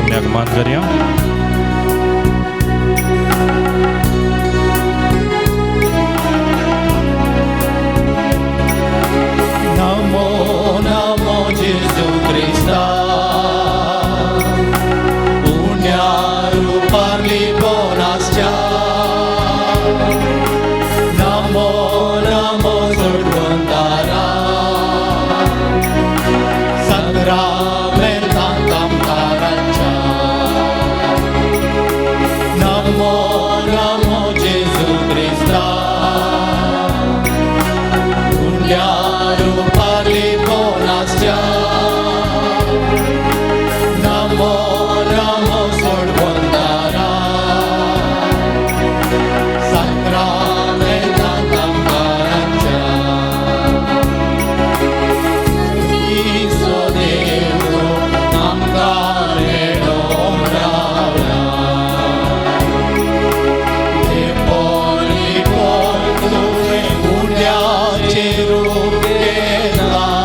सोम्याक मान करया. नमो नमो जेजू क्रिस्ता, उण्या रुपार लिपोन आसच्या. नमो नमो सोडवंतारा, सक्रामेंतांत आमकाराच्या. नमो नमो जेजू क्रिस्ता, उण्या रुपार लिपोन आसच्या. नमो नमो सोडवंतारा, सक्रामेंतांत आमकाराच्या. इसो देव आमकां मेळोन रावला, लिपोन लिपोन तुवें उंड्याचें रूप घेतलां.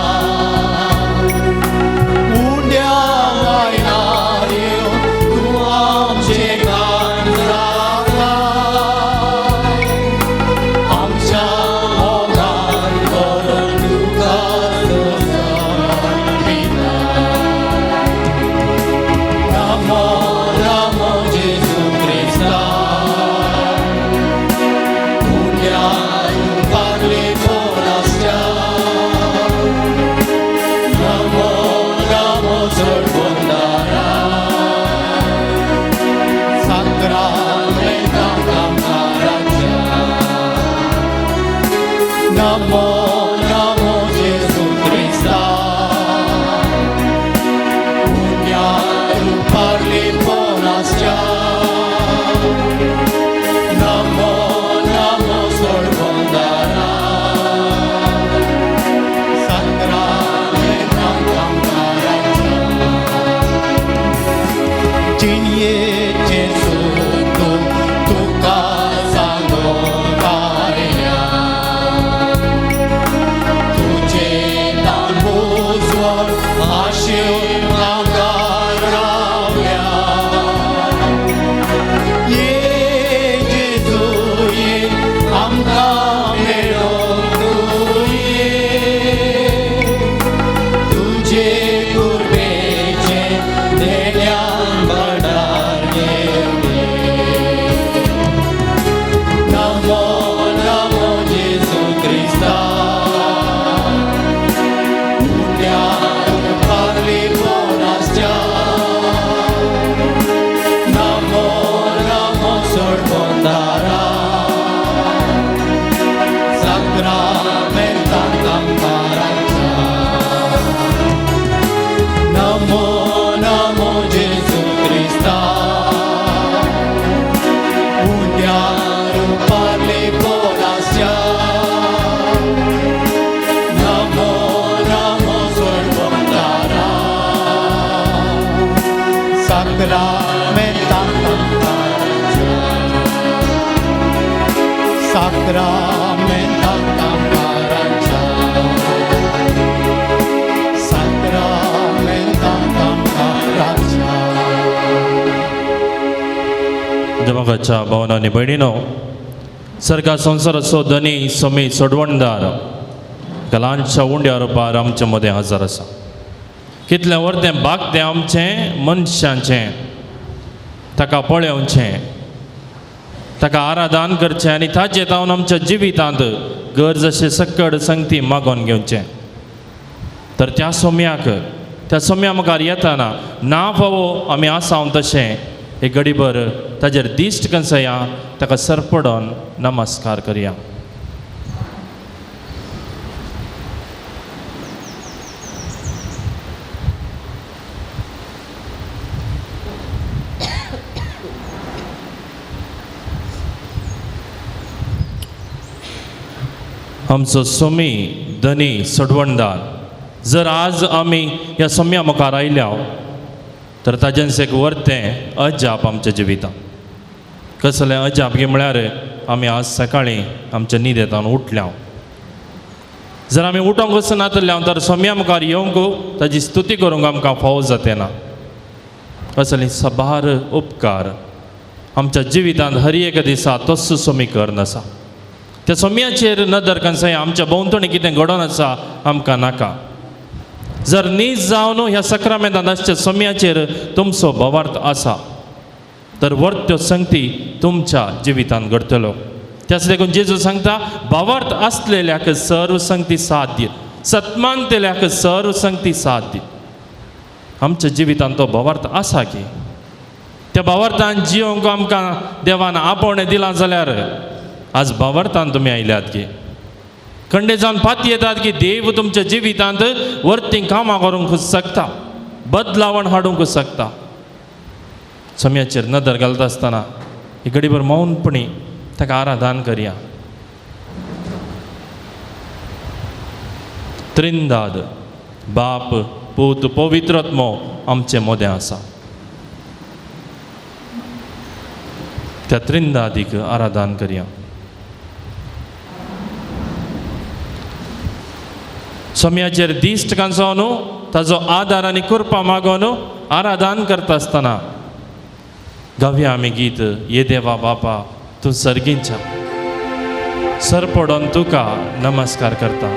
उंड्या वयल्यार येवन तूं आमचें कान जागय, आमच्या मोगान भरून तुका समर्पिता. नमो नमो जेजू क्रिस्ता, उंड्या रुपार लिपोन आसच्या. नमो नमो सोडवंतारा, सक्रामेंतांत आमकाराच्या. नमो नमो जेजू क्रिस्ता, उंड्या रुपार लिपोन आसच्या. नमो नमो सोडवंतारा, सक्रामेंतांत आमकाराच्या. जिणयेचें सूख तुका सांगूंक आयल्या, तुजें तांबूजवळ आशेन हांगा रावल्या. ये जेजू ये, आमकां मेळोंक तूं ये. तुजे कृपेचें देण्यान भंडार घेवन. नमो नमो जेजू क्रिस्ता, उंड्या रुपार लिपोन आसच्या. नमो नमो सोडवंतारा, सक्रामेंतांत आमकाराच्या. नमो नमो जेजू क्रिस्ता, उंड्या रुपार लिपोन आसच्या. नमो नमो सोडवंतारा, सक्रामेंतांत आमकाराच्या. सक्रामेंतांत आमकाराच्या. सक्रामेंतांत आमकाराच्या. देवाच्या भावांनो आनी भयणीनो, सर्गा संवसाराचो धनी सोमी सोडवणदार एका ल्हानशा उंड्या रुपार आमचे मदें हजर आसा. कितलें वर्तें भाग तें आमचें मनशांचें, ताका पळोवचें, ताका आराधन करचें आनी ताजें जावन आमच्या जिवितांत गरज अशें सकड संगती मागोवन घेवचें. तर त्या सोम्याक, त्या सोम्या मुखार येताना ना फावो आमी आसा तशें एक घडीभर ताजेर दिश्ट कंसया, ताका सरपडोन नमस्कार करया. आमचो सोमी धनी सोडवणदार, जर आज आमी ह्या सोम्या मुखार आयल्या तर ताजेंच एक वर्तें अजाप आमच्या जिवितांत. कसलें अजाप गी म्हळ्यार आमी आज सकाळीं आमच्या न्हिदेंतान उठल्या. जर आमी उठोंक वचनातल्या तर सोम्या मुखार येवंक ताजी स्तुती करूंक आमकां फावो जाते ना. असले साबार उपकार आमच्या जिवितांत हर एक दिसा तस्सो सोमी करन आसा. त्या सोम्याचेर नदर कनसाय आमच्या भोंवतणी कितें घडोवन आसा आमकां नाका. जर नीज जावन ह्या सक्रामेंतांत आसच्या सोम्याचेर तुमचो भावार्थ आसा तर वर्त्यो संगती तुमच्या जिवितांत घडटलो. त्याच देखून जेजू सांगता भावार्थ आसलेल्याक सर्व संगती साध्य, सत्मानतेल्याक सर्व संगती साध्य. आमच्या जिवितांत तो भावार्थ आसा की त्या भावार्थान जिवंक आमकां देवान आपोवणें दिलां जाल्यार आज भावार्थान तुमी आयल्यात की खंडे जावन पाती येतात की देव तुमच्या जिवितांत वर्ती कामां करूंक शकता, बदलावण हाडूंक शकता. सम्याचेर नदर घालता आसतना ही घडीभर मौनपणी ताका आराधन करया. त्रिंदाद बाप पूत पवित्रत्मो आमचे मोदें आसा. त्या त्रिंदादीक आराधन करया. सम्याचेर दिश्ट कांचोवन ताजो आदार आनी कृपा मागोवन आराधन करता आसतना गावया आमी गीत ये देवा बापा तूं सर्गींच्या सर पडोन तुका नमस्कार करता.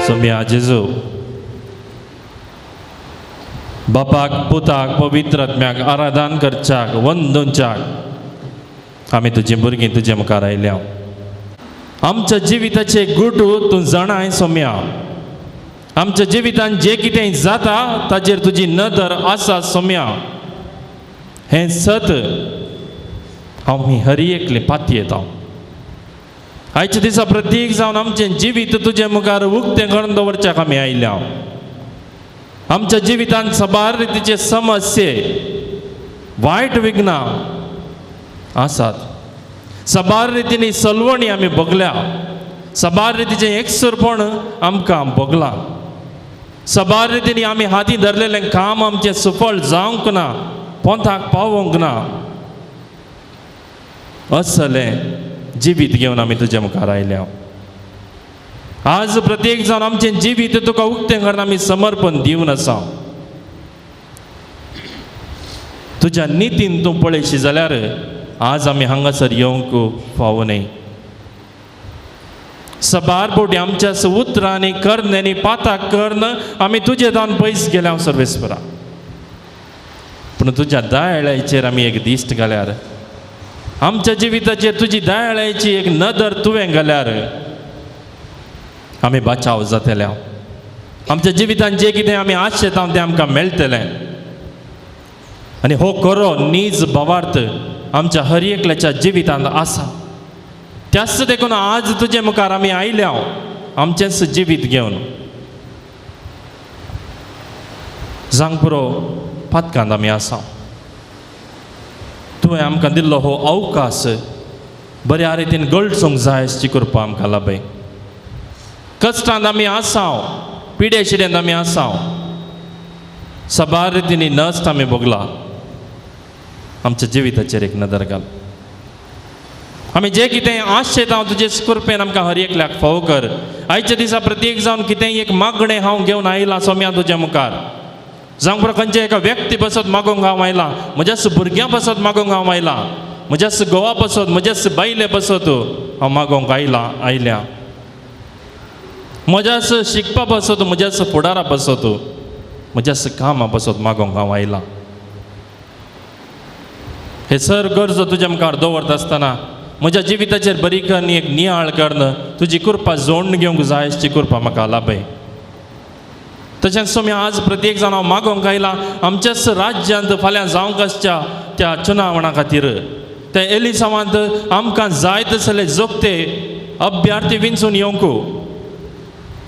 सोम्या जेजू, बापाक, पुताक, पवित्र आत्म्याक आराधन करच्याक, वंदनच्याक आमी तुजी भुरगीं तुजे मुखार आयल्या. आमच्या जिविताचे गुट तूं जाणाय सोम्या. आमच्या जिवितान जें कितें जाता ताजेर तुजी नदर आसा सोम्या. हें सत आमी हर एकले पातयेता. आयच्या दिसा प्रत्येक जावन आमचें जिवीत तुजे मुखार उक्तें करून दवरच्याक आमी आयल्या. आमच्या जिवितान साबार रितीचे समस्ये, वायट विघ्नां आसात. साबार रितींनी सलवणी आमी भोगल्या. साबार रितीचें एकसुरपण आमकां भोगलां. साबार रितींनी आमी हाती धरलेलें काम आमचें सुफळ जावंक ना, पोंताक पावोवंक ना. असलें जिवीत घेवन आमी तुजे मुखार आयल्या. आज प्रत्येक जावन आमचें जिवीत तुका उक्तें करून आमी समर्पण दिवन आसा. तुज्या नितीन तूं पळयशी जाल्यार आज आमी हांगासर येवंक फावो न्हय. सबार फावटी आमच्या उतरांनी, करण्यांनी, पाताक करून आमी तुजे दान पयस गेल्या सर्वेस्परा. पूण तुज्या दयाळाचेर आमी एक दिश्ट घाल्यार, आमच्या जिविताचेर तुजी दयाळाची एक नदर तुवें घाल्यार आमी बचाव जातले. आमच्या जिवितान जें कितें आमी आशेता तें आमकां मेळटलें. आनी हो खरो नीज भावार्थ आमच्या हर एकल्याच्या जिवितांत आसा. त्याच देखून आज तुजे मुखार आमी आयल्या आमचेंच जिवीत घेवन. जावंक पुरो पातकांत आमी आसा. तुवें आमकां दिल्लो हो अवकाश बऱ्या रितीन गळसूंक जाय अशी कृपा आमकां लाभय. कश्टांत आमी आसाव, पिडे शिड्यांत आमी आसाव, साबार रितींनी नश्ट आमी भोगला. आमच्या जिविताचेर एक नदर घाल. आमी जें कितें आशेता हांव तुजे कृपेन आमकां हर एकल्याक फावो कर. आयच्या दिसा प्रत्येक जावन कितेंय एक मागणें हांव घेवन आयलां सोम्या तुज्या मुखार. जावंक पुरो खंयच्या एका व्यक्ती पासत मागोवंक हांव आयलां, म्हज्याच भुरग्यां पासत मागोवंक हांव आयलां, म्हज्याच घोवा पासत, म्हज्याच बायले पासत हांव मागोवंक आयलां आयल्या. म्हज्याच शिकपा पासत, म्हज्याच फुडारा पासत, म्हज्याच कामा पासत मागोवंक हांव आयलां. हे सर गरजो तुज्या मुखार दवरता आसतना म्हज्या जिविताचेर बरी करून एक नियाळ करून तुजी कृपा जोडून घेवंक जाय अशी कृपा म्हाका लाभय. तशेंच सोमी आज प्रत्येक जाण हांव मागोवंक आयलां आमच्याच राज्यांत फाल्यां जावंक आसच्या त्या चुनावणा खातीर त्या एलिसांवांत आमकां जाय तसले जोगते अभ्यार्थी विंचून येवंक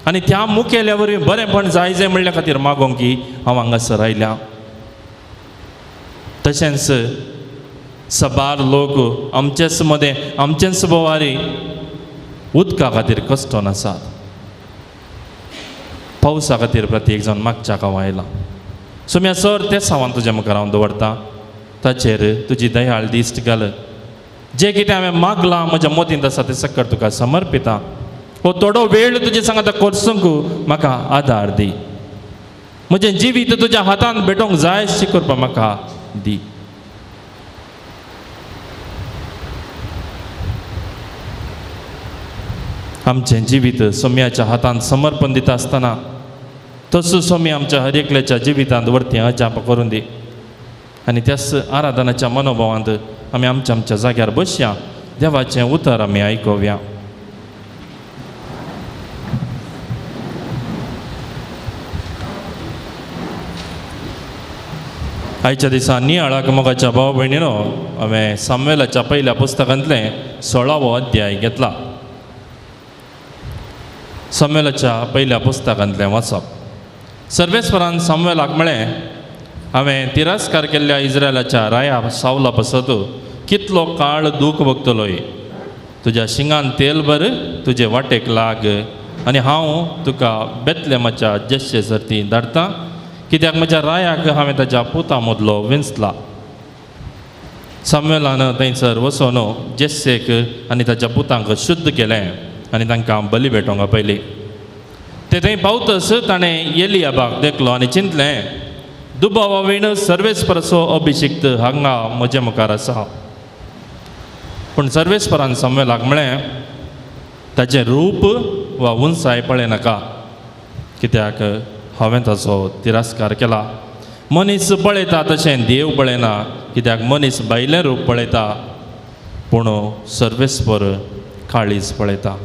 आनी त्या मुखेल्या वरवीं बरेंपण जाय जाय म्हणल्या खातीर मागोवंक की हांव हांगासर आयल्या. तशेंच साबार लोक आमचेच मदें आमचेच बोवारी उदका खातीर कश्टोन आसात. पावसा खातीर प्रत्येक जाण मागच्या हांव आयला. सोम्या सर तें हांव तुज्या मुखार हांव दवरता. ताचेर तुजी दयाळ दिश्ट घाल. जें कितें हांवें मागलां म्हज्या मतींत आसा तें सकट तुका समर्पिता. हो थोडो वेळ तुजे सांगाता कोर्सूंक म्हाका आदार दी. म्हजें जिवीत तुज्या हातान भेटोवंक जाय अशी कृपा म्हाका दी. आमचें जिवीत सोम्याच्या हातान समर्पण दिता आसतना तसो सोमी आमच्या हर एकल्याच्या जिवितांत वरती अजाप करून दी. आनी त्याच आराधनाच्या मनोभावांत आमी आमच्या आमच्या जाग्यार बसया, देवाचें उतर आमी आयकुया. आयच्या दिसा नियाळाक मोगाच्या भाव भयणीनो हांवें सामुएलाच्या पयल्या पुस्तकांतलें 16वो अध्याय घेतला. सामुएलाच्या पयल्या पुस्तकांतलें वाचप. सर्वेस्वरान सामुएलाक म्हळें, हांवें तिरस्कार केल्ल्या इस्रायलाच्या राया सावला पासत कितलो काळ दूख भोगतलोय. तुज्या शिंगान तेल भर, तुजे वाटेक लाग आनी हांव तुका बेतलेमाच्या जेश्शे सर्ती धाडटा, कित्याक म्हज्या रायाक हांवें ताज्या पुता मदलो विंचला. सामुएलान थंयसर वचून जेस्सेक आनी ताज्या पुतांक शुद्ध केलें आनी तांकां बली भेटोवंक आपयली. ते थंय पावतस ताणें एलियाबाक देखलो आनी चिंतलें, दुबावा वीण सर्वेस्पराचो अभिषिक्त हांगा म्हज्या मुखार आसा. पूण सर्वेस्परान सामुएलाक म्हळें, ताचें रूप वा उंचाय पळयनाका, कित्याक हांवें ताचो तिरस्कार केला. मनीस पळयता तशें देव पळयना, कित्याक मनीस भायलें रूप पळयता पूण सर्वेस्पर काळीज पळयता.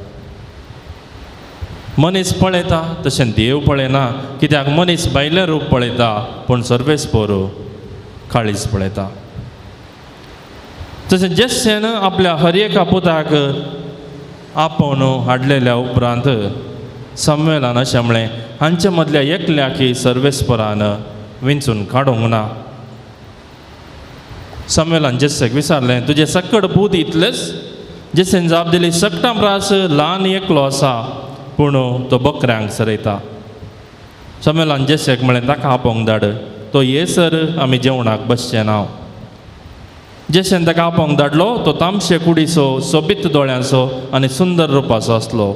मनीस पळयता तशें देव पळयना, कित्याक मनीस भायलें रूप पळयता पूण सर्वेस्पर काळीज पळयता. तशें जेस्सेन आपल्या हर एका पुताक आपोवन हाडलेल्या उपरांत सामुएलान अशें म्हळें, हांचे मदल्या एकल्याक सर्वेस्परान विंचून काडूंक ना. सामुएलान जेस्सेक विचारलें, तुजें सकड पूत इतलेच? जेस्सेन जाप दिली, सगटां प्रास ल्हान एकलो आसा पूण तो बकऱ्यांक सरयता. सामुएलान जेस्सेक म्हळें, ताका आपोवंक धाड, तो येसर आमी जेवणाक बसचें ना. जेस्सेन ताका आपोवंक धाडलो. तो तामशे कुडीचो, सोबीत दोळ्यांचो आनी सुंदर रुपाचो आसलो.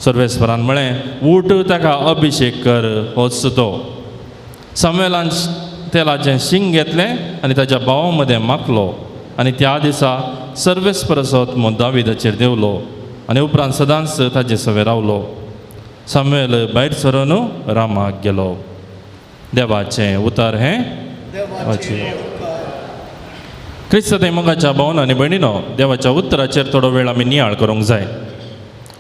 सर्वेस्परान म्हळें, उठ, ताका अभिशेक कर, होच तो. सामुएलान तेलाचें शिंग घेतलें आनी ताच्या भावा मदें माखलो आनी त्या दिसा सर्वेस्पराचो आत्मो दाविदाचेर देंवलो आनी उपरांत सदांच ताजे सवें रावलो. सामुएल भायर सरून रामाक गेलो. देवाचें उतर हें. देवाचे उपकार. क्रिस्त मोगाच्या भावन आनी भयणीनो, देवाच्या उतराचेर थोडो वेळ आमी नियाळ करूंक जाय.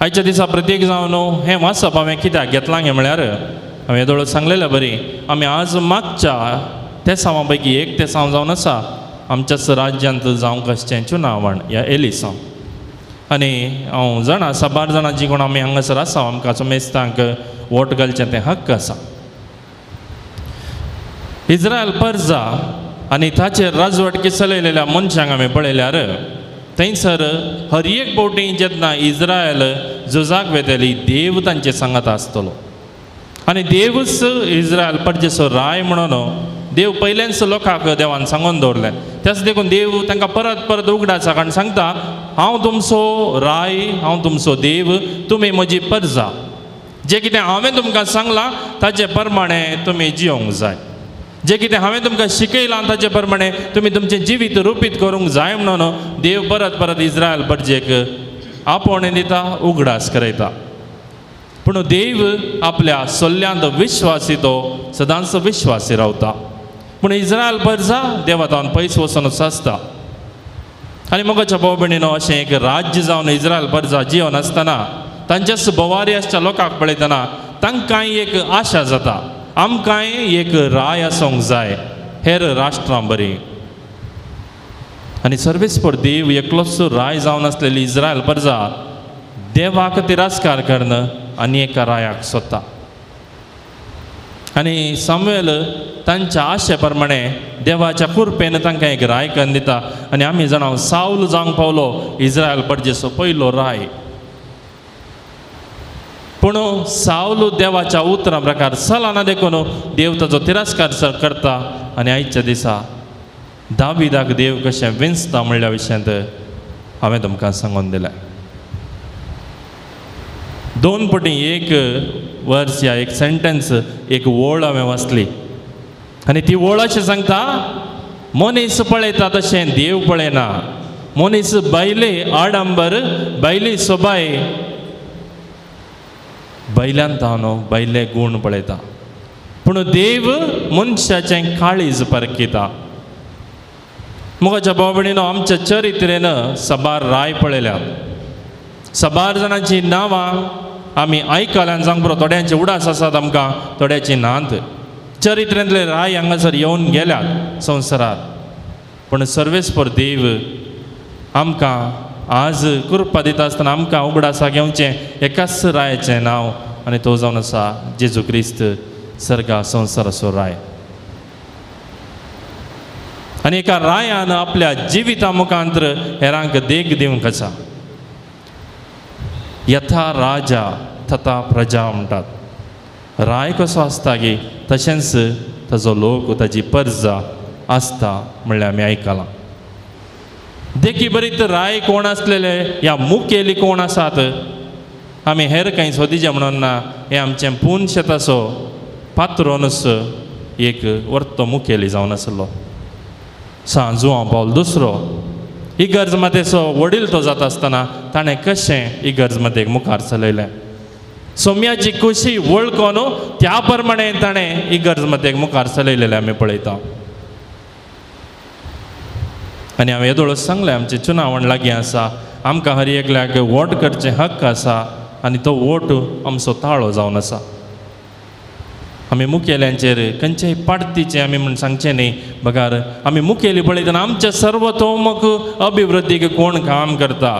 आयच्या दिसा प्रत्येक जावन हें वाचप हांवें कित्याक घेतलां गे म्हळ्यार, हांवें येदोळ सांगलेल्या बरी आमी आज मागच्या तेसांवा पैकी एक तेसांव जावन आसा आमच्याच राज्यांत जावंक आसचें चुनावण ह्या एलिसांव. आनी हांव जाणा साबार जाणां जीं कोण आमी हांगासर आसा आमकां समेस्तांक वोट घालचें तें हक्क आसा. इस्रायल परजा आनी ताचेर राजवटकी चलयलेल्या मनशांक आमी पळयल्यार थंयसर हर एक फावटी जेन्ना इस्रायल झुजाक वेतली देव तांचे सांगात आसतलो आनी देवूच इस्रायल परजेचो राय म्हणून देव पयलेंच लोकांक देवान सांगून दवरलें. त्याच देखून देव तांकां परत परत उगडासा कारण सांगता, हांव तुमचो राय, हांव तुमचो देव, तुमी म्हजी परजा, जें कितें हांवें तुमकां सांगलां ताचे प्रमाणे तुमी जियोंक जाय, जें कितें हांवें तुमकां शिकयलां ताचे प्रमाणे तुमी तुमचें जिवीत रुपीत करूंक जाय म्हणून देव परत परत इस्रायल परजेक आपोवणें दिता, उगडास करयता. पूण देव आपल्या सल्ल्यांत विश्वासी, तो सदांच विश्वासी रावता. पूण इस्रायल परजा देवातावन पयस वचूनच आसता. आनी मोगाच्या भाव भयणीनो, अशें एक राज्य जावन इस्रायल परजा जिवन आसतना तांच्याच भोवारी आसच्या लोकांक पळयतना तांकांय एक आशा जाता, आमकांय एक राय आसूंक जाय हेर राष्ट्रां बरी. आनी सर्वेस्पर देव एकलोच राय जावन आसलेली इस्रायल परजा देवाक तिरस्कार करून आनी एका रायाक सोदता. आनी सामुएल तांच्या आशे प्रमाणे देवाच्या कृपेन तांकां एक राय करून दिता. आनी आमी जाणां सावल जावंक पावलो इस्रायल परजेचो पयलो राय. पूण सावल देवाच्या उतरां प्रकार चलना देखून देव ताचो तिरस्कार करता. आनी आयच्या दिसा दाविदाक देव कशें विंचता म्हणल्या विशयांत हांवें तुमकां सांगून दिलें. दोन पटी एक वर्स या एक सेंटेन्स, एक ओळ हांवें वाचली आनी ती ओळ अशें सांगता, मनीस पळयता तशें देव पळयना, मनीस बायले आडंबर, बायली सोबाय, बैल्यान तावन बायले गूण पळयता, पूण देव मनशाचें काळीज परखिता. मोगाच्या भाव भयणीनो, आमच्या चरित्रेन साबार राय पळयल्यात, साबार जाणांची नांवां आमी आयकल्यान जावंक पुरो, थोड्यांचे उडास आसात आमकां, थोड्याची नात. चरित्रेंतले राय हांगासर येवन गेल्यात संवसारार, पूण सर्वेस्पर देव आमकां आज कृपा दिता आसतना आमकां उगडासा घेवचें एकाच रायाचें नांव आनी तो जावन आसा जेजू क्रिस्त, सर्गा संवसाराचो राय. आनी एका रायान आपल्या जिविता मुखांतर हेरांक देख दिवंक आसा. यथा राजा तथा प्रजा म्हणटात. राय कसो आसता गी तशेंच ताजो लोक, ताजी परजा आसता म्हणल्यार आमी आयकलां. देखी बरी तर राय कोण आसलेले या मुखेली कोण आसात आमी हेर कांय सोदीचें म्हणून ना, हें आमचें पून शेताचो पात्रोनूच एक वर्तो मुखेली जावन आसलो सांव जुवांव पावल दुसरो. इगर्ज मातेचो वडील तो जाता आसतना ताणें कशें इगर्ज मातेक मुखार चलयलें. सोम्याची खुशी वळखून त्या प्रमाणे ताणें इगर्ज मतेक मुखार चलयलेलें आमी पळयता. आनी हांवें येदोळच सांगलें, आमचें चुनावण लागीं आसा, आमकां हर एकल्याक वोट करचें हक्क आसा आनी तो वोट आमचो ताळो जावन आसा. आमी मुखेल्यांचेर खंयचेय पार्टीचें आमी म्हूण सांगचें न्ही, बगार आमी मुखेली पळयतना आमच्या सर्वतोमुख अभिवृद्धीक कोण काम करता,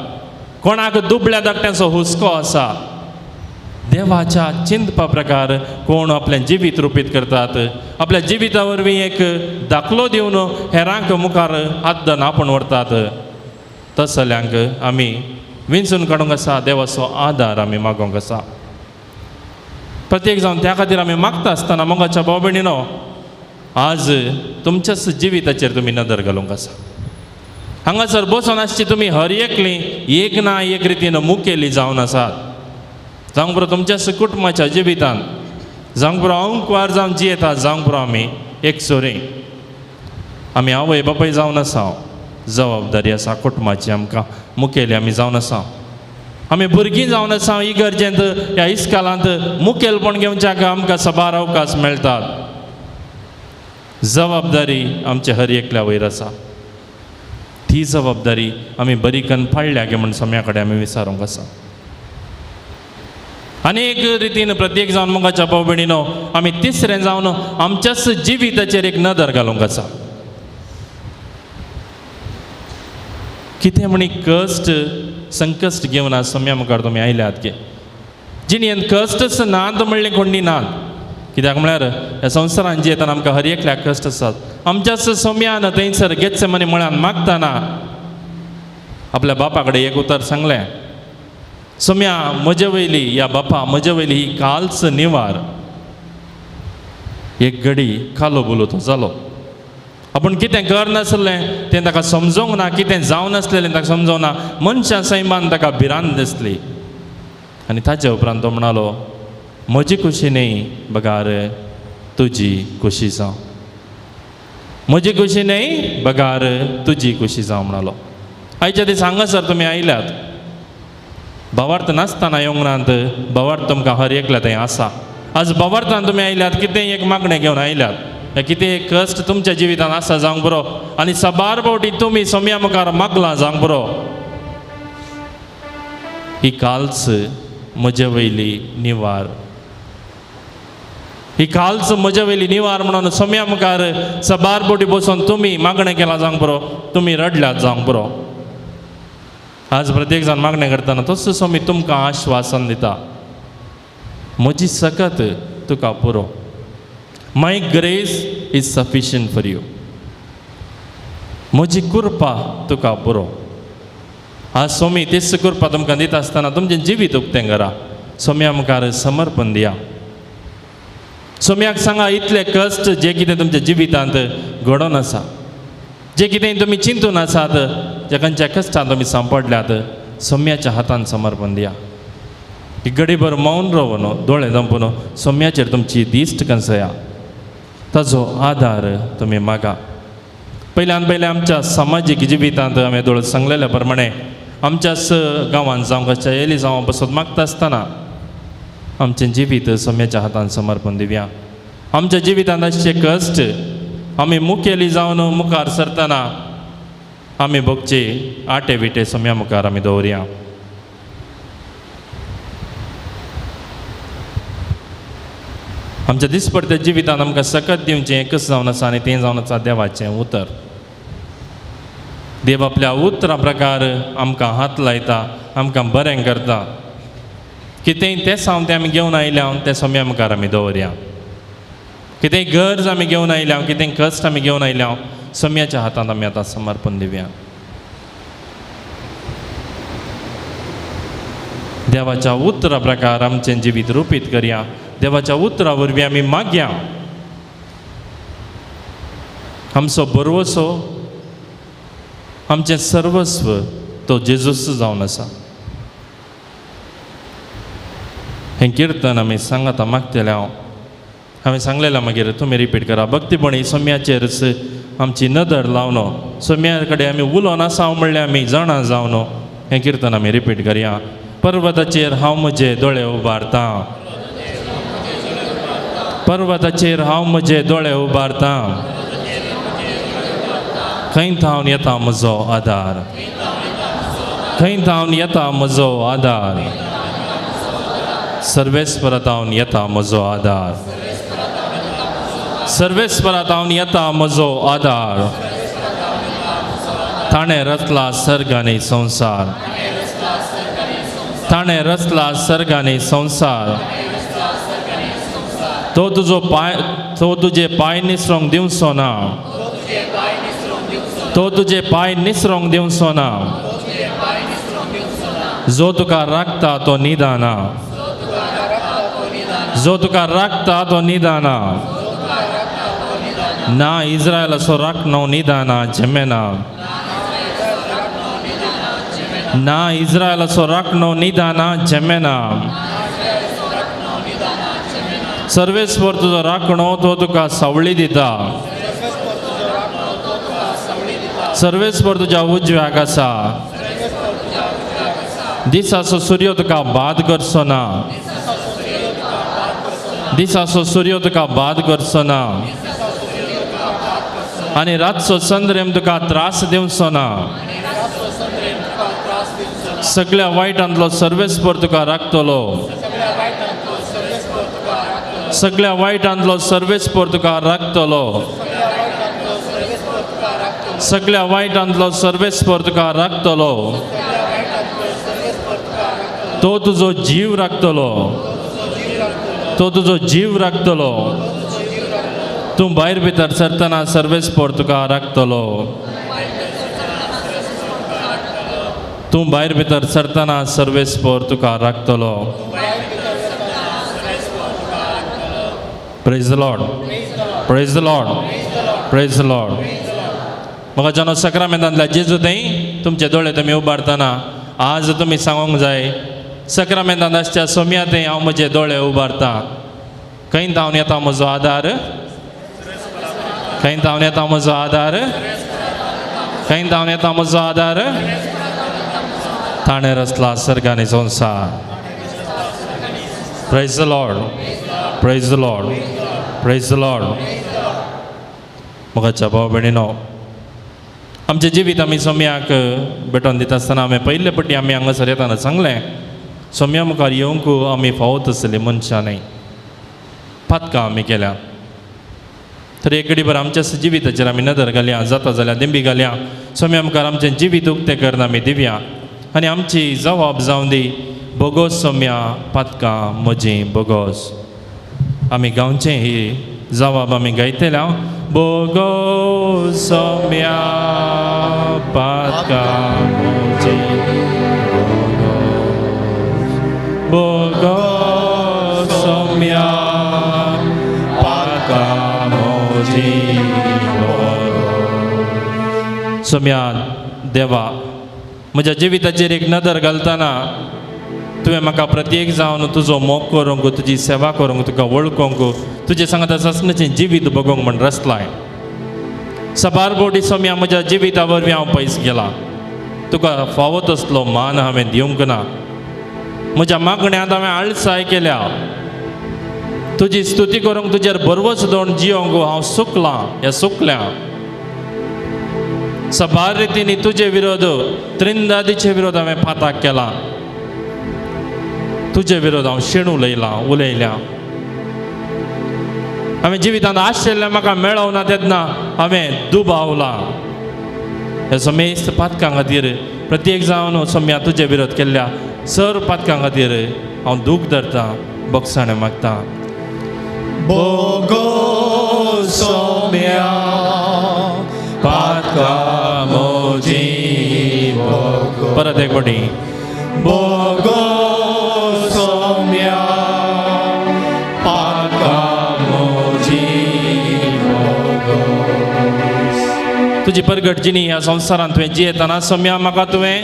कोणाक दुबळ्या धाकट्यांचो हुस्को आसा, देवाच्या चिंतपा प्रकार कोण आपलें जिवीत रुपीत करतात, आपल्या जिविता वरवीं एक दाखलो दिवन हेरांक मुखार हात धरून आपोवन व्हरतात, तसल्यांक आमी विंचून काडूंक आसा, देवाचो आदार आमी मागोवंक आसा. प्रत्येक जावन त्या खातीर आमी मागता आसतना मोगाच्या भाव भयणीनो, आज तुमच्याच जिविताचेर तुमी नदर घालूंक आसा. हांगासर बसून आसची तुमी हर एकली एक ना एक रितीन मुखेली जावन आसात. जावंक पुरो तुमच्याच कुटुंबाच्या जिवितान, जावंक पुरो अंकवार जावन जियेतात, जावंक पुरो आमी एक सोरी आमी आवय बापाय जावन आसा, जबाबदारी आसा कुटुंबाची, आमकां मुखेली आमी जावन आसा. आमी भुरगीं जावन आसा इगर्जेंत ह्या इस्कालांत मुखेलपण घेवच्याक आमकां साबार अवकाश मेळटात. जबाबदारी आमच्या हर एकल्या वयर आसा, ती जबाबदारी आमी बरी कन्न पाळ्ळ्या गे म्हूण सम्या कडेन आमी विचारूंक आसा. आनी एक रितीन प्रत्येक जावन मोगाच्या भाव भयणीनो, आमी तिसरें जावन आमच्याच जिविताचेर एक नदर घालूंक आसा. कितें म्हणी कश्ट संकश्ट घेवन आज सम्या मुखार तुमी आयल्यात गे, जिणेंत कश्टच नात म्हणलें कोणी नात. कित्याक म्हळ्यार ह्या संवसारान जियेतना आमकां हर एकल्याक कश्ट आसात. आमच्याच सम्यान थंयसर गेत्सेमनी मळान मागतना आपल्या बापा कडेन एक उतर सांगलें, सम्या म्हजे वयली, ह्या बापा म्हजे वयली ही कालच निवार. एक घडी कालो बोलो तो जालो. आपूण कितें करनासलें तें ताका समजोंक ना, कितें जावं नासलेलें ताका समजोंक ना, मनशां सैमान ताका भिरांत दिसली. आनी ताचे उपरांत तो म्हणालो, म्हजी खुशी न्ही बगार तुजी खुशी जावं, म्हजी खुशी न्ही बगार तुजी खुशी जावं म्हणालो. आयच्या दीस हांगासर तुमी आयल्यात, भावार्थ नासतना येवंक नात, भावार्थ तुमकां हर एकल्या थंय आसा. आज भावार्थान तुमी आयल्यात, कितेंय एक मागणें घेवन आयल्यात, कितें एक कश्ट तुमच्या जिवितान आसा जावंक बरो, आनी साबार फावटी तुमी सोम्या मुखार मागलां जावंक बरो, ही कालच म्हजे वयली निवार, ही कालच म्हजे वयली निवार म्हणून सोम्या मुखार साबार फावटी बसून तुमी मागणें केलां जावंक बरो, तुमी रडल्यात जावंक बरो. आज प्रत्येक जाण मागणें करतना तसो सोमी तुमकां आश्वासन दिता, म्हजी सकत तुका पुरो, my grace is sufficient for you, म्हजी कृपा तुका पुरो. आज सोमी तीच कृपा तुमकां दिता आसतना तुमचें जिवीत उक्तें करा, सोम्या मुखार समर्पण दिया. सोम्याक सांगा इतले कश्ट जे कितें तुमच्या जिवितांत घडोवन आसा, जे कितें तुमी चिंतून आसात, ज्या खंयच्या कश्टान तुमी सांपडल्यात, सोम्याच्या हातान समर्पण दिया. घडीभर मौन रावन दोळे दंपून सोम्याचेर तुमची दिश्ट कंसया, ताजो आदार तुमी मागा. पयल्यान पयलें आमच्या समाजीक जिवितांत हांवें दोळ सांगलेल्या प्रमाणे आमच्याच गांवांत जावं खंयच्या एली जावं बसत मागता आसतना आमचें जिवीत सोम्याच्या हातान समर्पण दिवया. आमच्या जिवितांत आसचे कश्ट आमी मुखेली जावन मुखार सरतना आमी भोगचे आटे विटे सोम्या मुखार आमी दवरया. आमच्या दिसपडत्या जिवितांत आमकां सकत दिवचें एकच जावन आसा आनी तें जावन आसा देवाचें उतर. देव आपल्या उतरा प्रकार आमकां हात लायता, आमकां बरें करता. कितेंय तें सावन तें आमी घेवन आयल्या तें सोम्या मुखार आमी दवरया. कितेंय गरज आमी घेवन आयल्या, कितेंय कश्ट आमी घेवन आयल्या, सोम्याच्या हातांत आमी आतां समर्पण दिवया. देवाच्या उतरा प्रकार आमचें जिवीत रुपीत करया. देवाच्या उतरा वरवीं आमी मागया. आमचो भरवसो, आमचें सर्वस्व तो जेजूस जावन आसा. हें किर्तन आमी सांगाता मागतले. हांव हांवें सांगलेलें मागीर तुमी रिपीट करा. भक्तीपणी सोम्याचेरच आमची नदर लावन सोम्या कडेन आमी उलोवन आसा म्हणल्यार आमी जाणा जावन हें किर्तन आमी रिपीट करया. पर्वताचेर हांव म्हजे दोळे उबारतां, पर्वताचेर हांव म्हजे दोळे उबारतां। खंय थावन येता म्हजो आदार, खंय थावन येता म्हजो आदार? सर्वेस्परा थावन येता म्हजो आदार, सर्वेस्परा थावन येता म्हजो आदार। ताणें रचला सर्ग आनी संवसार, ताणें रचला सर्ग आनी संवसार। तो तुजो पांय, तो तुजे पांय निसरोंक दिवचो ना, तो तुजे पांय निसरोंक दिवचो ना। जो तुका राखता तो निदाना, जो तुका राखता तो निदाना। ना इस्रायलाचो राखणो निदाना झेमेना, ना इस्रायलाचो राखणो निदाना झेमेना। सर्वेस्पर तुजो राखणो तो तुका सावळी दिता, सर्वेस्पर तुज्या उजव्याक आसा। दिसाचो सूर्य तुका बाद करचो ना, दिसाचो सूर्य तुका बाद करचो ना, आनी रातचो चंद्रेम तुका त्रास दिवचो ना। सगळ्या वायटांतलो सर्वेस्पर तुका राखतलो, सगळ्या वायटांतलो सर्वेस्पर तुका राखतलो, सगळ्या वायटांतलो सर्वेस्पर तुका राखतलो। तो तुजो जीव राखतलो, तो तुजो जीव राखतलो। तूं भायर भितर सरतना सर्वेस्पर तुका राखतलो, तूं भायर भितर सरतना सर्वेस्पर तुका राखतलो। Praise the Lord, praise the Lord, praise the Lord. म्हाका जाणो सक्रामेंतांतल्या जेजू थंय तुमचे दोळे तुमी उबारतना आज तुमी सांगूंक जाय, सक्रामेंतांत आसच्या सोम्या थंय हांव म्हजे दोळे उबारतां। खंय धांवन येता म्हजो आदार, खंय धांवन येता म्हजो आदार, खंय धांवन येता म्हजो आदार? ताणें रचला सर्ग आनी संवसार। Praise the Lord, praise the Lord, praise the Lord. म्हाका भाव भयणीनो, आमचें जिवीत आमी सोम्याक भेटोवन दिता आसतना आमी पयले पटी आमी हांगासर येतना सांगलें, सोम्या मुखार येवंक आमी फावो तसली मनशां न्हय, पातकां आमी केल्या। तर एक घडीभर आमच्या जिविताचेर आमी नदर घालया, जाता जाल्यार दिंबी घालया, सोम्या मुखार आमचें जिवीत उक्तें करून आमी दिवया आनी आमची जबाब जावन दी, बोगोस सोम्या पातकां म्हजीं बोगोस। आमी गांवचें ही जबाब आमी गायतले, बोगोस सोम्या पातकां म्हजीं बोगोस, बोगोस सोम्या पातकां म्हजीं बोगोस। सोम्या देवा, म्हज्या जिविताचेर एक नदर घालतना तुवें म्हाका प्रत्येक जावन तुजो मोग करूंक, तुजी सेवा करूंक, तुका वळखूंक, तुजें सांगता सासणाचें जिवीत बगोवंक म्हण रचलाय। सबार बोटी सोम्या म्हज्या जिविता वरवीं हांव पयस गेला, तुका फावो तसलो मान हांवें दिवंक ना, म्हज्या मागण्यांत हांवें आळसाय केल्या, तुजी स्तुती करूंक तुजेर बरवस दवरून जियोंक हांव सुकलां ह्या सुकल्या। सबार रितींनी तुजे विरोध त्रिंदादीचे विरोध हांवें पाताक केला, तुजे विरोध हांव शेण उलयलां उलयल्या। हांवें जिवितांत आशिल्लें म्हाका मेळोवना तेन्ना हांवें दुबावला। ह्या समेस्त पातकां खातीर प्रत्येक जावन सोम्या तुजे विरोध केल्ल्या सर पातकां खातीर हांव दूख धरतां, बोगसाणें मागतां। बोगोस सोम्या पातकां म्हजीं बोगोस। परत एक फावटी, बोगोस सोम्या पातकां म्हजीं बोगोस। तुजी परगट जिणी ह्या संवसारांत तुवें जियेतना सोम्या म्हाका तुवें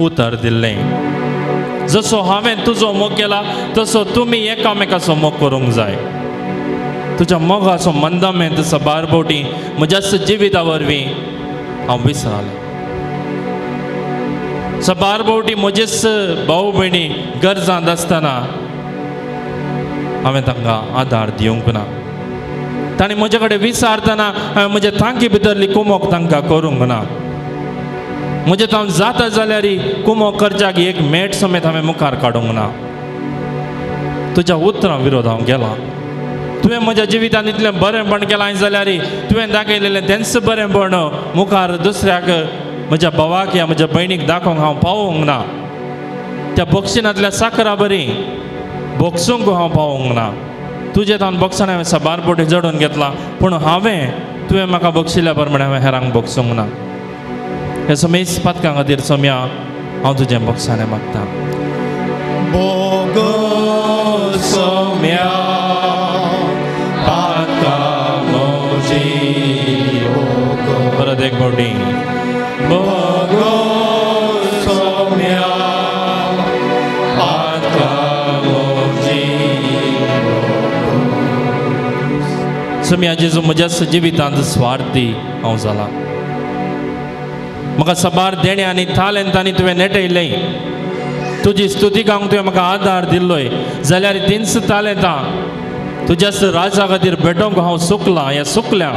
उतर दिल्लें, जसो हांवें तुजो मोग केला तसो तुमी एकामेकाचो मोग करूंक जाय। तुज्या मोगाचो मंदामेंत सबार बोटी म्हज्या जिविता वरवीं हांव विसरालें। सबार भोवटी म्हजेच भाव भयणी गरजांत आसतना हांवें तांकां आदार दिवंक ना. तांणी म्हजे कडेन विचारतना हांवें म्हज्या तांकी भितरली कुमोक तांकां करूंक ना. म्हजें तावन जाता जाल्यार कुमोक करच्याक एक मेट समेत हांवें मुखार काडूंक ना. तुज्या उतरां विरोध हांव गेलां. तुवें म्हज्या जिवितांत इतलें बरेंपण केलां जाल्यार तुवें दाखयलेलें तेंच बरेंपण मुखार दुसऱ्याक म्हज्या भावाक या म्हज्या भयणीक दाखोवंक हांव पावोंक ना. त्या बक्षिणांतल्या साकरा बरी बोगसूंक हांव पावोंक ना. तुजें तावन बक्षान हांवें साबार बोटी जडोवन घेतलां, पूण हांवें तुवें म्हाका बक्षिल्या प्रमाणें हांवें हेरांक बक्षूंक ना. हे समेज पातकां खातीर सोम्या हांव तुजें बक्षाणें मागता. बोगो सोम्या पातका मोजी बोगो. परत एक फावटी. बोगो सोम्या पातका मोजी. सोम्या जेजू म्हज्या जिवितांत स्वार्थी हांव जाला. म्हाका साबार देणे आनी तालेंतांनी तुवें नेटयलें. तुजी स्तुती गावंक तुवें म्हाका आदार दिल्लोय जाल्यार तींच तालेंतां तुज्याच राजा खातीर भेटोवंक हांव सुकलां या सुकल्या.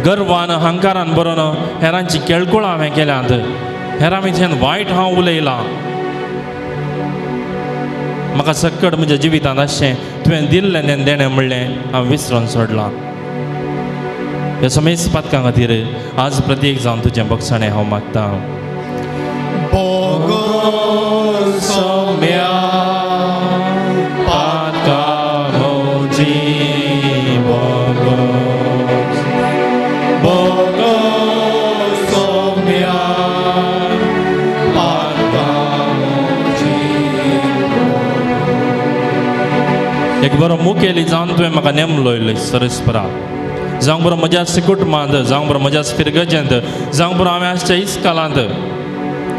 गर्वान अहंकारान बरोवन हेरांची केळकुळां हांवें केल्यांत. हेरां विशयान वायट हांव उलयलां. म्हाका सक्कड म्हज्या जिवितांत आसचें तुवें दिल्लें तें देणें म्हणलें हांव विसरून सोडलां. ह्या समेज पातकां खातीर आज प्रत्येक जावन तुजें बक्षाणें हांव मागतां. बोगो सोम्या पातका मोजी बोगो. बोगो सोम्या पातका मोजी. एक बरो मुखेली जावन तुवें म्हाका नेमलोयलो सरस्परा. जावंक बरो म्हज्या कुटुंबांत, जावंक बरो म्हज्या फिरगजेंत, जावंक बरो हांवें आसच्या इस्कालांत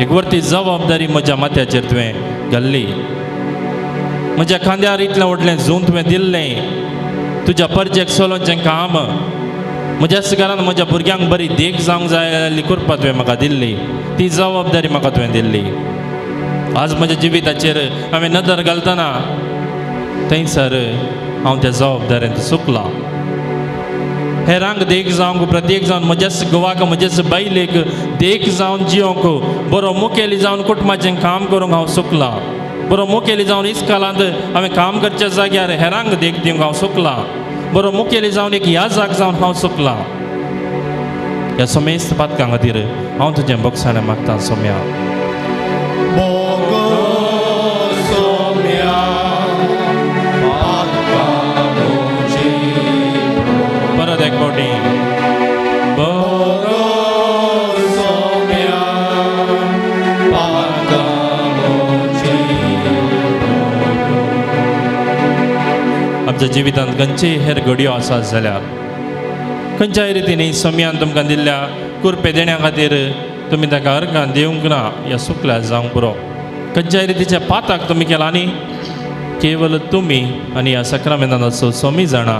एक वरती जबाबदारी म्हज्या माथ्याचेर तुवें घाल्ली. म्हज्या खांद्यार इतलें व्हडलें जून तुवें दिल्लें. तुज्या परजेक चलोवचें काम म्हज्याच घरांत म्हज्या भुरग्यांक बरी देख जावंक जाय जाल्ली कृपा तुवें म्हाका दिल्ली. ती जबाबदारी म्हाका तुवें दिल्ली. आज म्हज्या जिविताचेर हांवें नदर घालतना थंयसर हांव त्या जबाबदारेंत चुकलां. हेरांक देख जावंक प्रत्येक जावन म्हज्याच घोवाक म्हज्याच बायलेक देख जावन जियोंक बरो मुखेली जावन कुटुंबाचें काम करूंक हांव चुकलां. बरो मुखेली जावन इस्कालांत हांवें काम करच्या जाग्यार हेरांक देख दिवंक हांव चुकलां. बरो मुखेली जावन एक याजाक जावन हांव चुकलां. ह्या समेस्त पातकां खातीर हांव तुजें बक्षाणें मागतां सोम्या. बोगो सोम्या पातका मोजी. परत एक फावटी. बोगो सोम्या पातका मोजी. आमच्या जिवितांत खंयचेय हेर घडयो आसात जाल्यार खंयच्याय रितीन सोम्यान तुमकां दिल्ल्या कुरपे देण्या खातीर तुमी ताका अर्गां दिवंक ना या सुकल्या जावंक पुरो. खंयच्याय रितीच्या पाताक तुमी केला आनी केवल तुमी आनी ह्या सक्रामेंताचो सोमी जाणा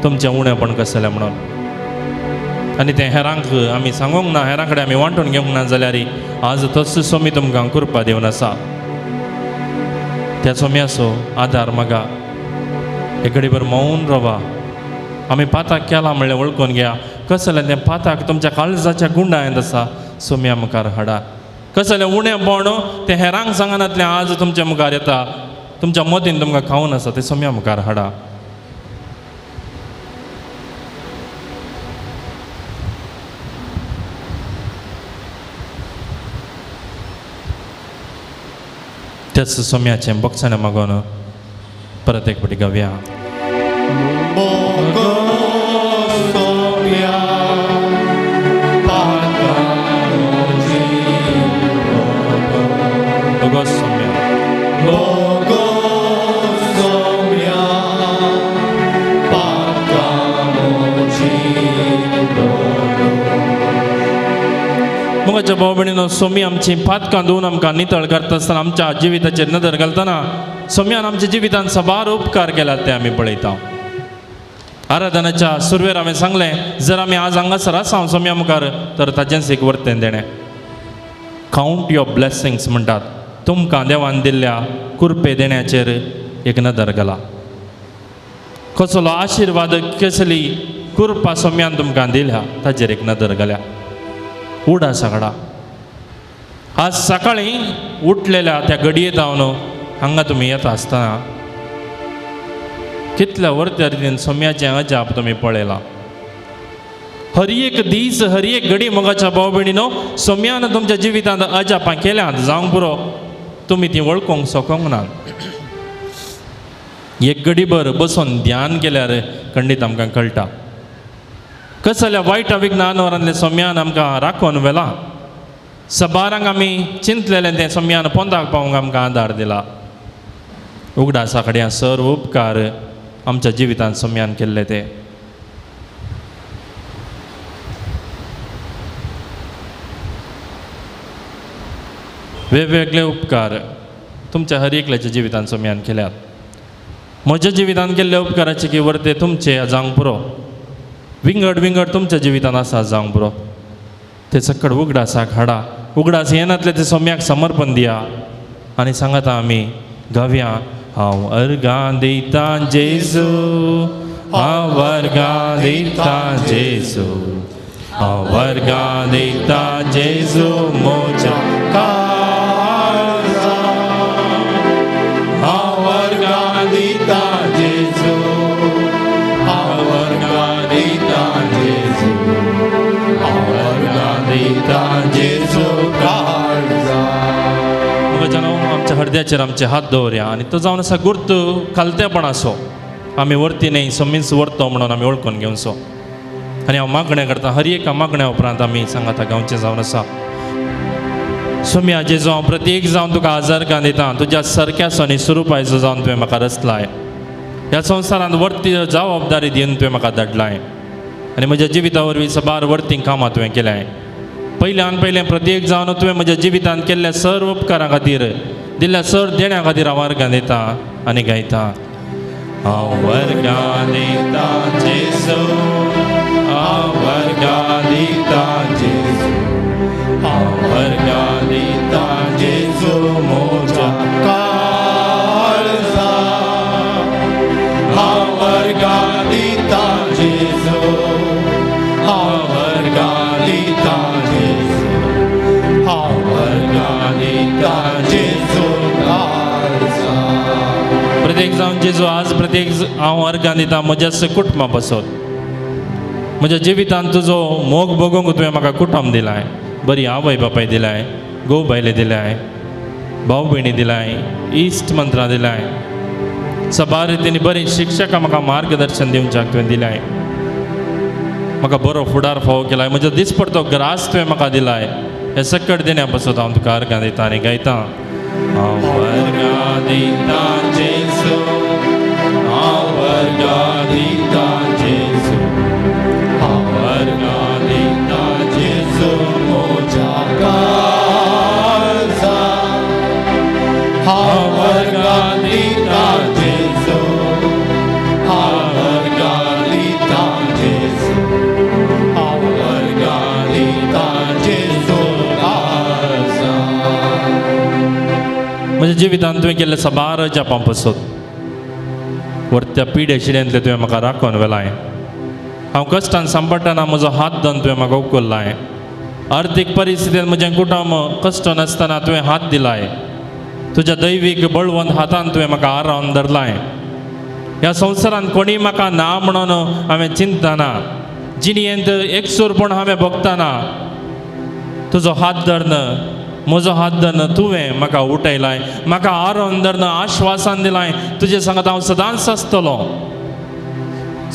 तुमचें उणेपण कसलें म्हणून. आनी तें हेरांक आमी सांगूंक ना, हेरां कडेन आमी वांटून घेवंक ना जाल्यार आज तोच सोमी तुमकां कृपा दिवन आसा. त्या सोम्याचो आदार मागा. एक घडीभर मौन रवा. आमी पाताक केला म्हणलें वळखून घ्या. कसलें तें पाताक तुमच्या काळजाच्या गुंडायेंत आसा सोम्या मुखार हाडा. कसलें उणेपण तें हेरांक सांगनातलें आज तुमच्या मुखार येता. तुमच्या मतीन तुमकां खावन आसा तें सोम्या मुखार हाडा. त्याच सोम्याचें बक्षाणें मागून परत एक फावटी गावया. बोगो सोम्या पातका मोजी. बोगो सोम्या. बोगो सोम्या पातका मोजी. मोगाच्या भाव भयणीनो, सोमी आमची पातकां धुवन आमकां नितळ करता आसतना आमच्या जिविताचेर नदर घालतना सोम्यान आमच्या जिवितांत साबार उपकार केल्यात ते आमी पळयता. आराधनाच्या सुरवेर हांवें सांगलें जर आमी आज हांगासर आसा सोम्या मुखार तर ताचेंच एक वर्तें देणें. कावंट your blessings म्हणटात. तुमकां देवान दिल्ल्या कुरपे देण्याचेर एक नदर घाला. कसलो आशिर्वाद, कसली कृपा सोम्यान तुमकां दिल्या ताचेर एक नदर घाल्या. उडासा काडा. आज सकाळीं उठलेल्या त्या घडये जावन हांगा तुमी येता आसतना कितल्या वर्त्या रितीन सोम्याचें अजाप तुमी पळयलां. हर एक दीस, हर एक घडी मोगाच्या भाव भयणीनो, सोम्यान तुमच्या जिवितांत अजापां केल्यांत जावंक पुरो, तुमी ती वळखूंक शकूंक ना. एक घडीभर बसून ध्यान केल्यार खंडीत आमकां कळटा कसल्या वायट विज्ञानवरांतले सोम्यान आमकां राखून व्हेलां. सबारांक आमी चिंतलेलें तें सोम्यान पोंदाक पावूंक आमकां आदार दिला. उगडासा कडेन सर्व उपकार आमच्या जिवितांत सोम्यान केल्ले ते. वेगवेगळे उपकार तुमच्या हर एकल्याच्या जिवितांत सोम्यान केल्यात. म्हज्या जिवितांत केल्ले उपकाराचे की वर्ते तुमचे जावंक पुरो, विंगड विंगड तुमच्या जिवितांत आसा जावंक पुरो. ते सकड उगडासाक हाडा. उगडास येनातले ते सोम्याक समर्पण दिया आनी सांगाता आमी गावया. हांव अर्गां दितां जेजू, हांव अर्गां दितां जेजू, हांव अर्गां दितां जेजू म्हज्या काळजा. हांव अर्गां दितां जेजू, हांव अर्गां दितां जेजू, हांव अर्गां दितां जेजू काळजा. मोगाच्यानो, आमच्या हृदयाचेर आमचे हात दवरया आनी तो जावन आसा गुर्त खालतेपणाचो. आमी वरती न्हय समीच वरतो म्हणून आमी वळखून घेवचो. आनी हांव मागणें करता, हर एका मागण्या उपरांत आमी सांगाता गांवचें जावन आसा. सोम्या जेजू, हांव प्रत्येक जावन तुका आजारकां दिता. तुज्या सारक्याचो आनी स्वरुपाचो जावन तुवें म्हाका रचलाय. ह्या संवसारांत वर्ती जबाबदारी दिवन तुवें म्हाका धाडलाय आनी म्हज्या जिविता वरवीं सबार वर्ती कामां तुवें केल्याय. पयल्यान पयलें प्रत्येक जावन तुवें म्हज्या जिवितांत केल्ल्या सर्व उपकारां खातीर, दिल्ल्या सर्व देण्या खातीर हांव अर्गां दिता आनी गायता. हांव अर्गां दितां जेजू, हांव अर्गां दितां जेजू, हांव अर्गां दितां जेजू म्हज्या काळजा. हांव अर्गां दितां जेजू, हांव अर्गां दितां जेजू, हांव अर्गां दितां जेजू काळजा. प्रत्येक जावन जेजू, आज प्रत्येक हांव अर्गां दितां म्हज्या कुटुंबा पासत. म्हज्या जिवितांत तुजो मोग भोगूंक तुवें म्हाका कुटुंब दिलाय, बरी आवय बापाय दिलाय, घोव बायले दिलाय, भाव भयणी दिलाय, इश्ट मंत्रां दिलाय, सबार रितीन बरीं शिक्षकां म्हाका मार्गदर्शन दिवच्याक तुवें दिलाय. म्हाका बरो फुडार फावो केलाय, म्हजो दिसपडतो ग्रास तुवें म्हाका दिलाय. हे सकट देण्या पासत हांव तुका अर्गां दितां आनी गायतां. हांव अर्गां दितां जेजू, हांव अर्गां दितां जेजू, हांव अर्गां दितां जेजू म्हज्या काळजा. हांव अर्गां दितां जेजू, हांव अर्गां दितां जेजू, हांव अर्गां दितां जेजू काळजा. म्हज्या जिवितांत तुवें केल्ले सबार अजापां पासत वरत्या पिड्या शिड्यांतले तुवें म्हाका राखून व्हेलाय. हांव कश्टान सांपडटना म्हजो हात धरून तुवें म्हाका उखल्लाय. आर्थीक परिस्थितींत म्हजें कुटुंब कश्ट नासतना तुवें हात दिलाय. तुज्या दैवीक बळवंत हातान तुवें म्हाका आरावन धरलाय. ह्या संवसारांत कोणी म्हाका ना म्हणून हांवें चिंतना, जिणयेंत एकसूरपण हांवें भोगतना तुजो हात धरून, म्हजो हात धरून तुवें म्हाका उठयलाय, म्हाका आरोवन धरून आश्वासन दिलाय, तुजे सांगात हांव सदांच आसतलो.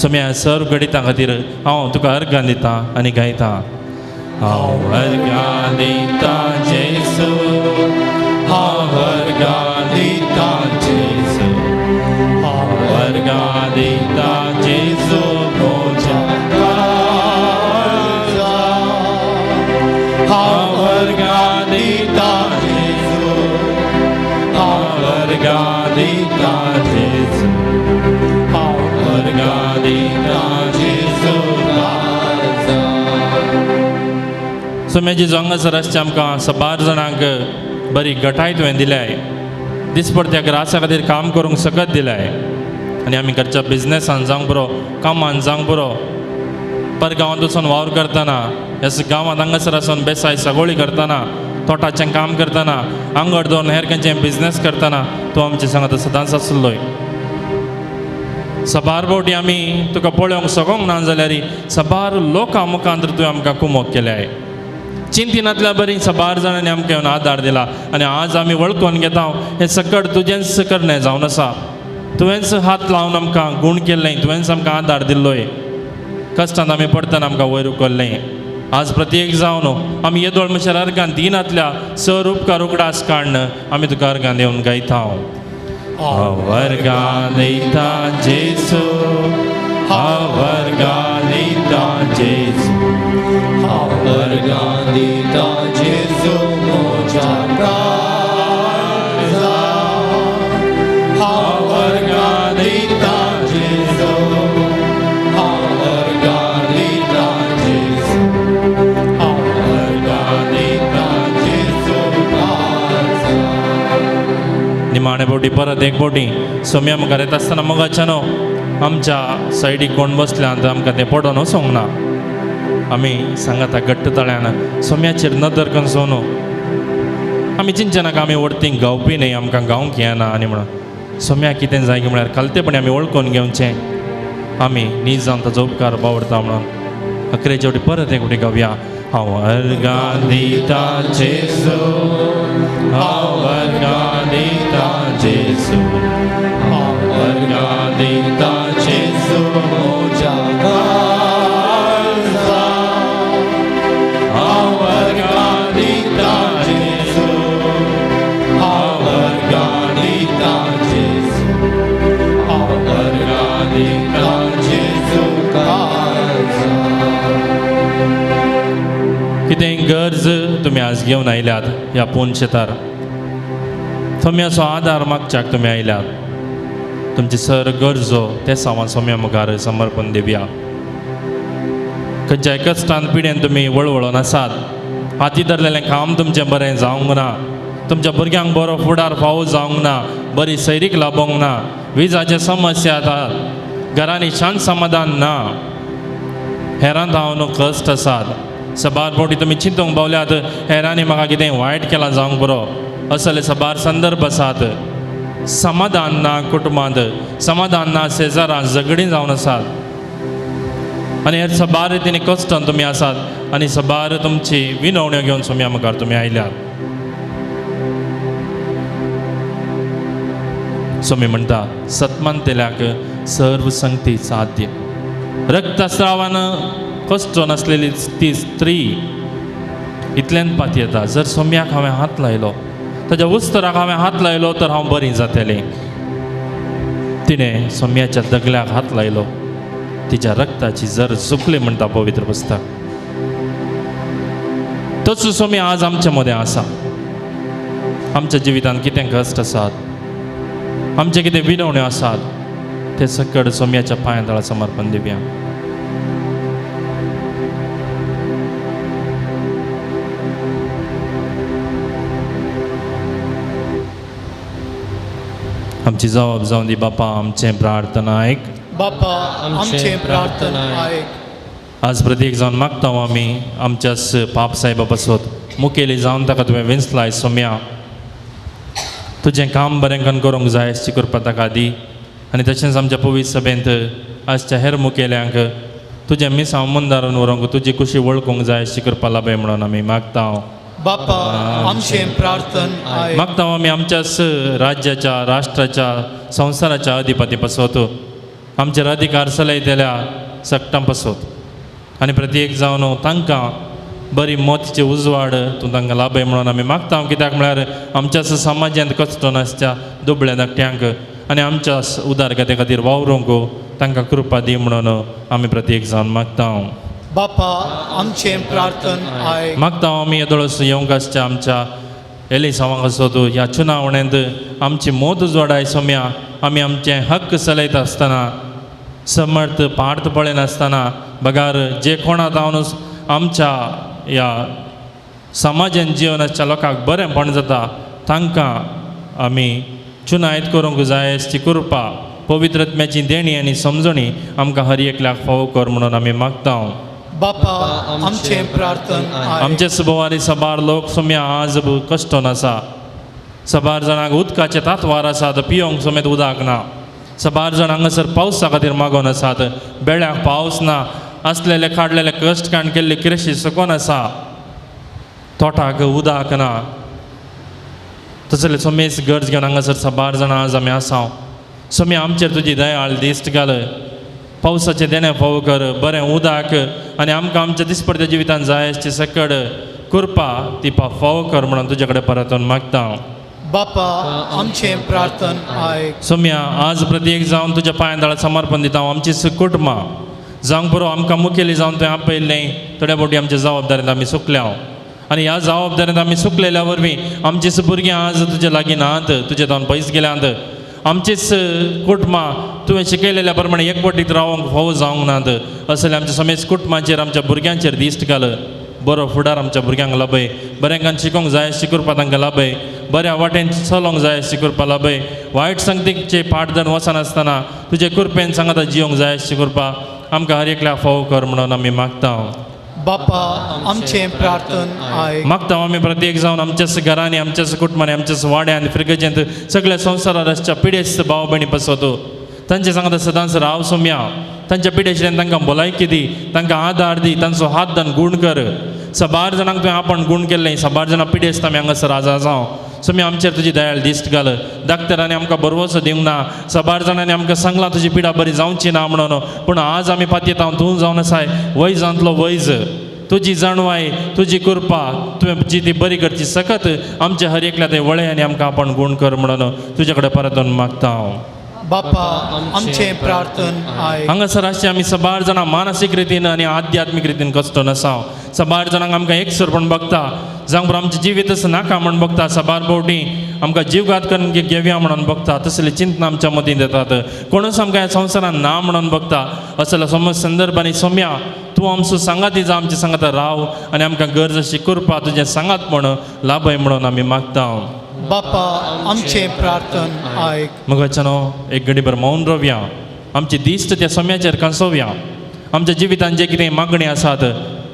सोम्या सर्व घडितां खातीर हांव तुका अर्गां दितां आनी गायतां. हांव अर्गां दितां जेजू, हांव अर्गां दितां जेजू, हांव अर्गां दितां जेजू म्हज्या काळजा. हांव अर्गां दितां जेजू, हांव अर्गां दितां जेजू, हांव अर्गां दितां जेजू काळजा. सोम्या जेजू हांगासर आसचे आमकां सबार जाणांक बरी गटाय तुवें दिल्याय, दिसपडत्या ग्रासा खातीर काम करूंक सकत दिल्याय आनी आमी घरच्या बिजनेसान जावंक पुरो, कामान जावंक पुरो, पर गांवांत वचून वावर करतना, ह्या गांवांत हांगासर आसून बेसाय सगोळी करतना, तोटाचें काम करतना, आंगड दवरून हेर खंयचें बिजनेस करतना तूं आमचे सांगात सदांच आसलोय। सबार फावटी आमी तुका पळोवंक सगोंक ना जाल्यार सबार लोकां मुखांत तुवें आमकां कुमोक केल्याय। चिंतिनांतल्या बरी सबार जाणांनी आमकां येवन आदार दिला आनी आज आमी वळखून घेता हें सकट तुजेंच करणें जावन आसा। तुवेंच हात लावन आमकां गूण केल्लें, तुवेंच आमकां आदार दिल्लोय, कश्टांत आमी पडटना आमकां वयर उखल्लें। आज प्रत्येक जावन आमी येदोळ म्हणल्यार अर्गान दिनांतल्या सर उपकार उगडास काडून आमी तुका अर्गान येवन गायता। हांव अर्गान दिता जेजू, हांव अर्गान दिता जेजू, हांव अर्गान दिता जेजू म्हज्या काळजा, हांव अर्गान दिता जेजू, हांव अर्गान दिता जेजू, हांव अर्गान दिता जेजू काळजा। निमाणे फावटी परत एक फावटी सोम्या मुखार येता आसतना मोगाच्यानो आमच्या सायडीक कोण बसल्यान आमकां तें पडोन वचोंक ना, आमी सांगाता घट्ट ताळ्यान सोम्याचेर नदर करून न्हू आमी चिंतनाक आमी वडतींक गावपी न्हय, आमकां गावंक येना आनी म्हणून सोम्या कितें जाय म्हळ्यार खालतेपणी आमी वळखून घेवचें, आमी नीज जावन ताजो उपकार बावडता म्हणून अकरेचे फावटी परत एक फावटी गावया। हांव अर्गां दिता जेजू, हांव अर्गां दिता जेजू, हांव अर्गां दिता जेजू म्हज्या काळजा, हांव अर्गां दिता जेजू, हांव अर्गां दिता जेजू, हांव अर्गां दिता जेजू काळजा। कितेंय गरज तुमी आज घेवन आयल्यात ह्या पोन शेतार, सोम्याचो आदार मागच्याक तुमी आयल्यात, तुमची सर गरजो ते सामान सोम्या मुखार समर्पण दिवया। खंयच्याय कश्टान पिड्यान तुमी वळवळोन आसात, हाती धरलेलें काम तुमचें बरें जावंक ना, तुमच्या भुरग्यांक बरो फुडार फावो जावंक ना, बरी सैरीक लाबोंक ना, विजाचे समस्या आसात, घरांनी शांत समाधान ना, हेरांत हांव कश्ट आसात। सबार फावटी तुमी चिंतूंक पावल्यात हेरांनी म्हाका कितें वायट केलां जावंक बरो, असले सबार संदर्भ आसात। समाधान ना कुटुंबांत, समाधान ना शेजारां, झगडीं जावन आसात आनी हेर सबार रितीनी कश्टान तुमी आसात आनी सबार तुमची विनवण्यो घेवन सोम्या मुखार तुमी आयल्यात। सोमी म्हणटा सतमानतेल्याक सर्व संगती साध्य। रक्तस्रावान कश्ट नासलेली ती स्त्री इतल्यान पातयेता, जर सोम्याक हांवें हात लायलो, ताज्या उस्तराक हांवें हात लायलो तर हांव बरी जातलें। तिणें सोम्याच्या दगल्याक हात लायलो, तिच्या रक्ताची जर सुकली म्हणटा पवित्र पुस्तक। तोच सोमी आज आमच्या मदें आसा। आमच्या जिवितांत कितें कश्ट आसात, आमचे कितें विनवण्यो आसात, ते सकड सोम्याच्या पांया तळा समर्पण दिवया। आमची जबाब जावन दी बापा, आमचें प्रार्थना आयक बापा, आमचें प्रार्थना आयक। आज प्रत्येक जावन मागता आमी आमच्याच पाप साहेबा पासत मुखेली जावन ताका तुवें विंचलाय सोम्या, तुजें काम बरें करून करूंक जाय अशी कृपा ताका दी आनी तशेंच आमच्या पवित्र सभेंत आजच्या हेर मुखेल्यांक तुजें मिसांव मुंदारून व्हरूंक तुजी कुशी वळखूंक जाय अशी कृपा लाभय म्हणून आमी मागता। बापा आमचें प्रार्थना आयक। मागता आमी आमच्याच राज्याच्या, राष्ट्राच्या, संवसाराच्या अधिपती पासत, आमचेर अधिकार चलयतल्या सगटां पासत आनी प्रत्येक जावन तांकां बरी मोतीची उजवाड तूं तांकां लाभय म्हणून आमी मागता। कित्याक म्हळ्यार आमच्याच समाजांत कश्ट नासच्या दुबळ्या धाकट्यांक आनी आमच्या उदारगते खातीर वावरूंक तांकां कृपा दी म्हणून आमी प्रत्येक जावन मागता। बापा आमचें प्रार्थना आयक। मागता आमी येदोळस येवंक आसच्या आमच्या एलिसांवांक आसो तूं ह्या चुनावणेंत आमची मोत जोडाय सोम्या, आमी आमचें हक्क चलयता आसतना समर्थ पार्थ पळयनासतना बगार जे कोणा जावन आमच्या ह्या समाजान जिवन आसच्या लोकांक बरेंपण जाता तांकां आमी चुनायत करूंक जाय ती कृपा पवित्रत्म्याची देणी आनी समजणी आमकां हर एकल्याक फावो कर म्हणून आमी मागता. बापा आमचें प्रार्थन आयक. आमचे सुभवारी सबार लोक सोम्या आज कश्टोन आसा. सबार जाणांक उदकाचे तातवार आसात, पियोंक समेत उदक ना. सबार जाण हांगासर पावसा खातीर मागोन आसात, बेळ्याक पावस ना. आसलेले काडलेले कश्ट काण केल्ले कृशी सुकोन आसा, तोटाक उदक ना. तसले सोमेस गरज घेवन हांगासर सबार जाणां आज आमी आसा. सोमी आमचेर तुजी दयाळ दिश्ट घाल, पावसाचें देणें फावो कर, बरें उदक आनी आमकां आमच्या दिसपडत्या जिवितान जाय ती सकड कृपा ती फावो कर म्हणून तुजे कडेन परतून मागता. बापा आमचें प्रार्थन आयक. सोम्या आज प्रत्येक जावन तुज्या पांयां दाळा समर्पण दिता. आमची कुटुंबां जावंक पुरो आमकां मुखेली जावन तुवें आपयल्लें थोड्या फावटी आमच्या जबाबदारींत आमी सुकल्या आनी ह्या जबाबदारींत आमी सुकलेल्या वरवीं आमचीच भुरगीं आज तुजे लागीं नात, तुजे जावन पयस गेल्यांत. आमचीच कुटुंबां तुवें शिकयलेल्या प्रमाणे एकवटीत रावंक फावो जावंक नात. असले आमच्या समेज कुटुंबाचेर आमच्या भुरग्यांचेर दिश्ट घाल, बरो फुडार आमच्या भुरग्यांक लाभय, बऱ्यांकान शिकोंक जाय शिकुरपा तांकां लाभय, बऱ्या वाटेन चलोंक जाय शिकुरपा लाभय, वायट संगतीचे पाठ धरून वचनासतना तुजे कृपेन सांगता जियोंक जाय शिकुरपा आमकां हर एकल्याक फावो कर म्हणून आमी मागता. बापा आमचें प्रार्थन आयक. मागता आमी प्रत्येक जावन आमच्याच घरांनी आमच्याच कुटुंबांनी आमच्याच वाड्यान फिरगजेंत सगळ्या संवसारार आसच्या पिडेस्त भाव भयणी पसवतो तांचे सांगता सदांच राव सोम्या, तांच्या पिडेशिल्यान तांकां भलायकी दी, तांकां आदार दी, तांचो हात धन गूण कर. सबार जाणांक तुवें आपण गूण केल्लें, सबार जाणां पिडेस्त आमी हांगासर आजा जावं. सोमी आमचेर तुजी दयाळ दिश्ट घाल. डाक्टरांनी आमकां भरवसो दिवंक ना, सबार जाणांनी आमकां सांगलां तुजी पिडा बरी जावची ना म्हणून, पूण आज आमी पातयेता तूं जावन आसाय वैजांतलो वैज. तुजी जाणवाय तुजी कृपा तुवें जी ती बरी करची सकत आमच्या हर एकल्या ते वळे आनी आमकां आपण गूण कर म्हणून तुजे कडेन परतून मागता हांव. बापा आमचें प्रार्थन आयक. हांगासर आसचे आमी सबार जाणां मानसीक रितीन आनी आध्यात्मीक रितीन कश्टोन आसा. सबार जाणांक आमकां एकसुरपण बगता, जावं आमचें जिवीत नाका म्हण बगता, सबार फावटी आमकां जीवघात करून घेवया म्हणून बगता, तसली चिंतना आमच्या मतींत येतात. कोणूच आमकां ह्या संवसारान ना म्हणून बगता. असल्या समज संदर्भांनी सोम्या तूं आमचो सांगाती जा, आमच्या सांगाता राव आनी आमकां गरज अशी कृपा तुजें सांगात म्हण लाभय म्हणून आमी मागता. बापा आमचें प्रार्थन आयक. मगाच्यानो एक घडीभर मौन रावया, आमची दिश्ट त्या सोम्याचेर कांसोवया. आमच्या जिवितांत जे कितें मागणी आसात,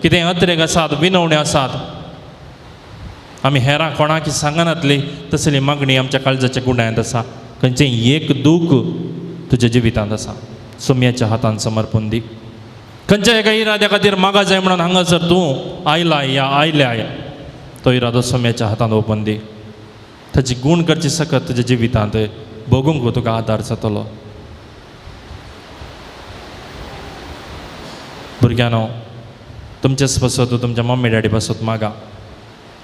कितें अत्रेक आसात, विनवणी आसात, आमी हेरां कोणाक सांगनातली तसली मागणी आमच्या काळजाच्या गुंडायांत आसा. खंयचें एक दूख तुज्या जिवितांत आसा सोम्याच्या हातान समर्पण दी. खंयच्या एका इराद्या खातीर मागा जाय म्हणून हांगासर तूं आयला या आयल्या तो इरादो सोम्याच्या हातान ओपन दी. ताची गूण करची सकत तुज्या जिवितांत भोगूंक तुका आदार जातलो. भुरग्यांनो तुमचेच पासत तुमच्या मम्मी डॅडी पासत मागा,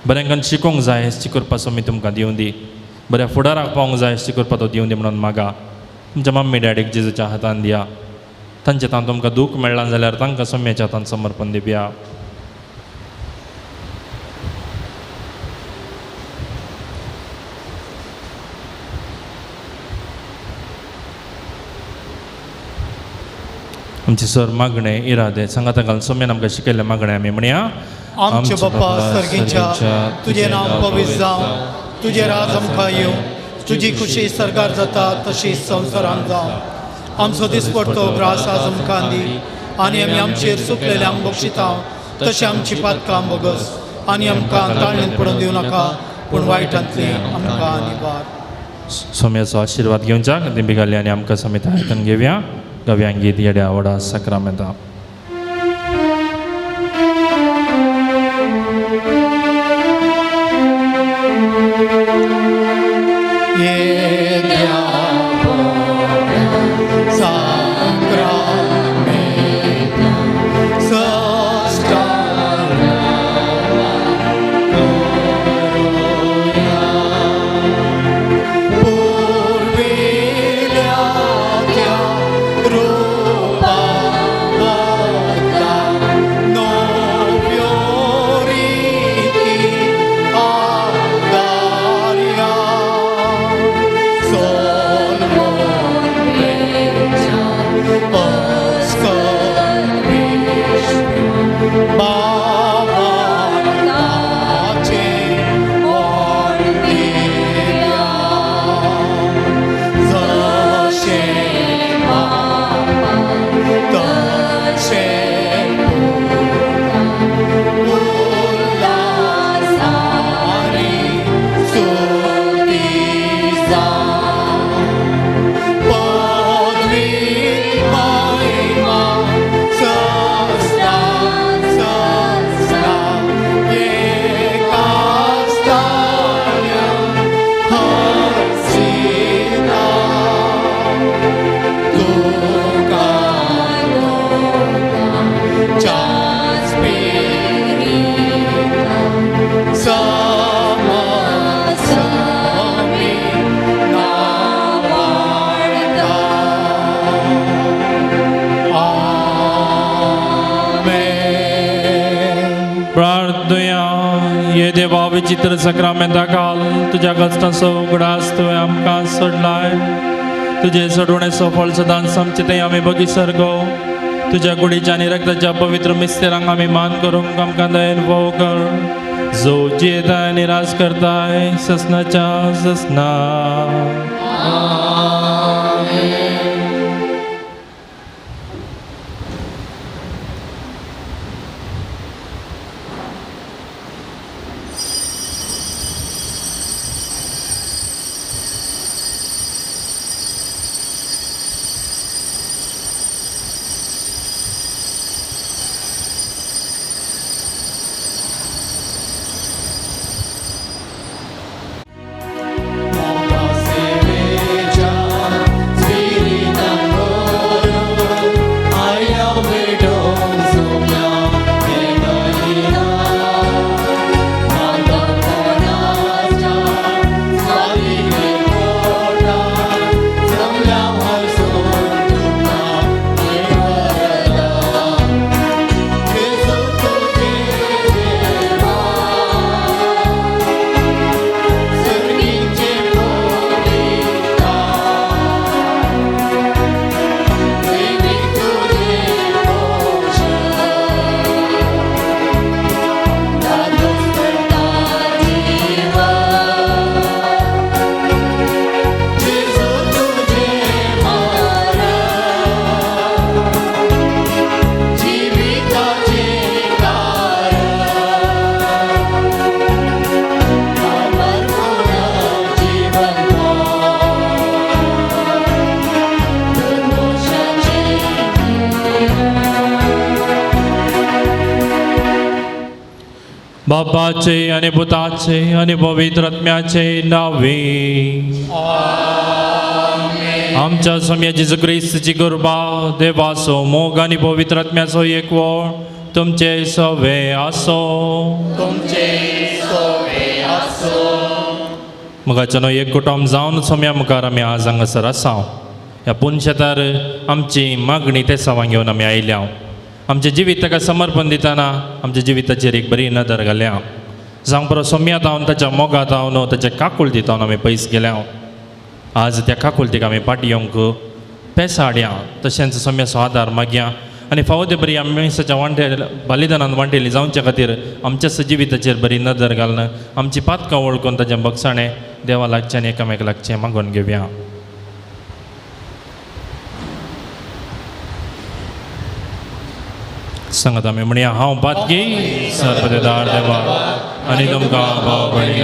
बऱ्यांकान शिकोंक जाय शी कृपा सोमी तुमकां दिवं दी, बऱ्या फुडाराक पावोंक जाय शी कृपा तो दिवं दी म्हणून मागा. तुमच्या मम्मी डॅडीक जेजूच्या हातान दिया. तांचे तान तुमकां दूख मेळ्ळां जाल्यार तांकां सोम्याच्या हातान समर्पण दिवया. आमचे सर मागणे इरादे सांगाता घालून सोम्यान आमकां शिकयल्ले मागणे आमी म्हणया. आमचे बापा सर्गीच्या, तुजें नांव पवित्र जावं, तुजें राज आमकां येवं, तुजी खुशी सर्गार जाता तशी संवसारांत जावं. आमचो दिसपडतो ग्रास आज आमकां दी आनी आमी आमचेर सुकलेल्यांक बक्षिता तशें आमची पातकां बोगस आनी आमकां ताळणेंत पडून दिवं नाका, पूण वायटांतली आमकां निवार. सोम्याचो आशिर्वाद घेवच्याक दिंबी घाली आनी आमकां समेत आयकून घेवया. गव्यांग गीत येड्या वडा सक्रामेंता. Rupa विचित्र सक्रामेंता काल तुज्या कश्टांचो उगडास तुवें आमकां सोडलाय। तुजे सोडवणेचो फळ सदांच आमचे तें आमी बगीसर गो। तुज्या कुडीच्या आनी रक्ताच्या पवित्र मिस्तेरांक आमी मान करूंक आमकां दयेन फोव कर, जो जियेताय आनी राज करताय ससनाच्या ससना। बापाचे आनी पुताचे आनी पवित्र आत्म्याचे नावे आमच्या स्वामी जेजू क्रिस्ताची कृपा, देवाचो मोग आनी पवित्र आत्म्याचो एकवट तुमचे सवे आसो। तुमचे सवे आसो। मगाच्यानो एक कुटुंब जावन सोम्या मुखार आमी आज हांगासर आसा। ह्या पुनशेतार आमची मागणी ते सवांग घेवन आमी आयल्या। आमचें जिवीत ताका समर्पण दितना आमच्या जिविताचेर एक बरी नदर घाल्या। जावं बरो सोम्यांत हांव ताच्या मोगांत हांव ताच्या काकुळटींत हांव आमी पयस गेल्या। आज त्या काकुळटीक आमी फाटी येवंक पेसा हाडया, तशेंच सोम्याचो आदार मागया आनी फावो ते बरी आमी मिसाच्या वांटे बलिदानान वांटेली जावच्या खातीर आमच्या जिविताचेर बरी नदर घालून आमची पातकां वळखून ताच्या बगसाणें देवा लागचें आनी एकामेक लागचें मागून घेवया। सांगात आमी म्हणया, हांव पातकी सर्वदेदार देवा आनी तुमकां भाव भयणीं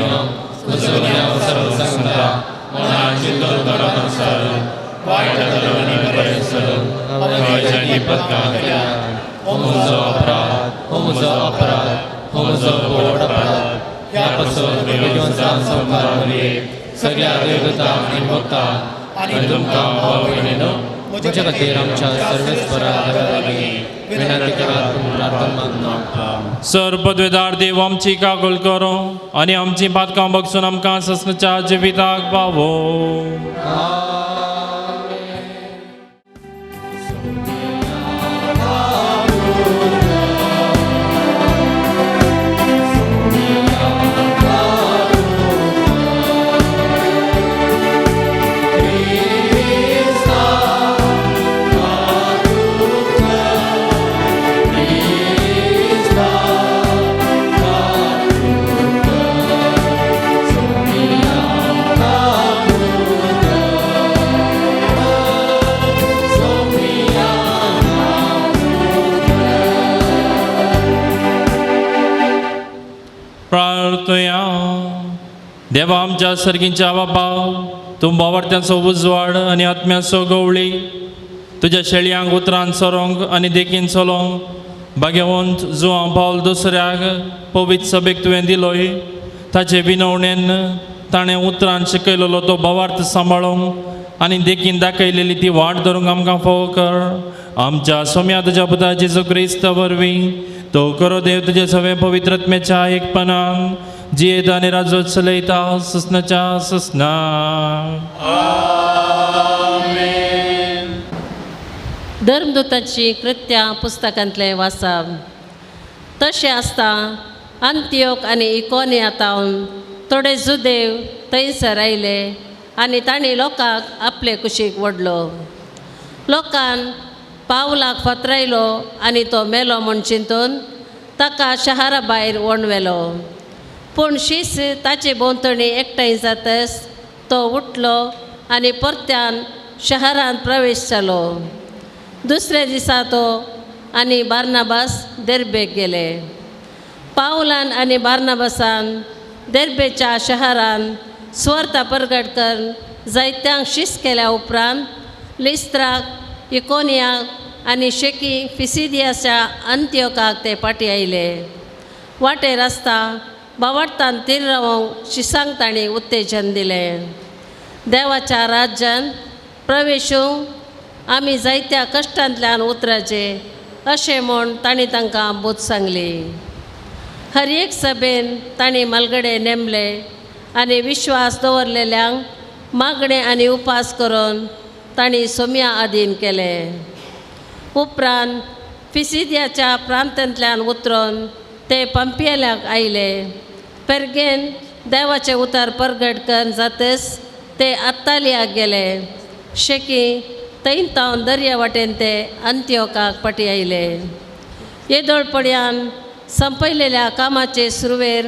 आनी तुमकां भाव भयणींनो म्हजे खातीर आमच्या सर्वेस्परा देवा लागीं विनंती करात, प्रार्थना मागता। सर पदवेदार देव आमची काकुळ करो आनी आमची पातकां बगसून आमकां ससनाच्या जिविताक पावो। देवा आमच्या सर्गींच्या बापा, तूं बावर्त्यांचो उजवाड आनी आत्म्याचो गवळी तुज्या शेळयांक उतरान सरोंक आनी देखीन चलोंक भाग्यवंत जुवां पावल दुसऱ्याक पवित्र सभेक तुवें दिलोय। ताचे विनवणेन ताणें उतरान शिकयलेलो तो भावार्थ सांबाळूंक आनी देखीन दाखयलेली ती वाट धरूंक आमकां फावो कर। आमच्या सोम्या तुज्या पुता जेजू क्रिस्ता वरवीं तो करो देव तुजे सगळे पवित्र आत्म्याच्या एकपणान जियेता आनी राजवट चलयता ससनाच्या ससना। धर्मदूताची कृत्या पुस्तकांतलें वाचप. तशें आसता अंत्योक आनी इकोनिया तावन थोडे जुदेव थंयसर आयले आनी तांणी लोकांक आपले कुशीक वडलो. लोकान पावलाक फातरायलो आनी तो मेलो म्हूण चिंतून ताका शहरा भायर ओण व्हेलो. पूण शीस ताचे भोंवतणी एकठांय जातच तो उठलो आनी परत्यान शहरांत प्रवेश जालो. दुसऱ्या दिसा तो आनी बार्नाबास देर्बेक गेले. पावलान आनी बार्नाबासान देर्बेच्या शहरान सुवार्ता परगट करून जायत्यांक शीस केल्या उपरांत लिस्त्राक, इकोनियाक आनी शेकी फिसिदियाच्या अंत्योकाक ते फाटीं आयले. वाटेर आसता बावडतान तीर रावंक शिसांक तांणी उत्तेजन दिलें. देवाच्या राज्यान प्रवेशूंक आमी जायत्या कश्टांतल्यान उतराचे अशें म्हूण तांणी तांकां बूद सांगली. हर एक सभेन तांणी मालगडे नेमले आनी विश्वास दवरलेल्यांक मागणें आनी उपास करून तांणी सोम्या आदीन केले. उपरांत फिसिदियाच्या प्रांतांतल्यान उतरून ते पंपियल्याक आयले. पेर्गेन देवाचें उतर परगट करून जातच ते आत्तालियाक गेले. शेकी थंय तावन दर्या वाटेन ते अंत्योकाक फाटीं आयले. येदोळपड्यान संपयलेल्या कामाचे सुरवेर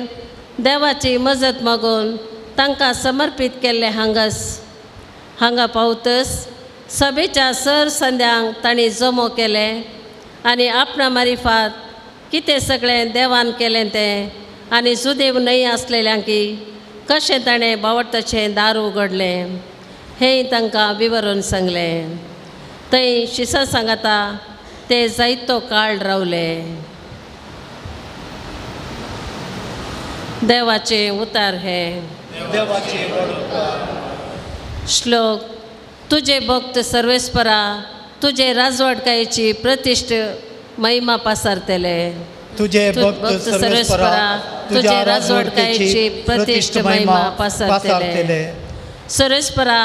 देवाची मजत मागून तांकां समर्पीत केल्ले हांगा पावतच सभेच्या सर संद्यांक तांणी जमो केले आनी आपणा मारिफात कितें सगळें देवान केलें तें आनी सुदेव न्हय आसलेल्यांकी कशें ताणें बावडताचें दार उगडलें हेंय तांकां विवरून सांगलें. थंय शिसा सांगाता ते जायतो काळ रावले. देवाचें उतार हे. श्लोक. तुजे भक्त सर्वेस्परा तुजे राजवटकायेची प्रतिश्ठ महिमा पासारतले. तुजे भक्त सर्वेस्परा तुज्या राजवटकायेची प्रतिश्ठ महिमा पासारतले. सर्वेस्परा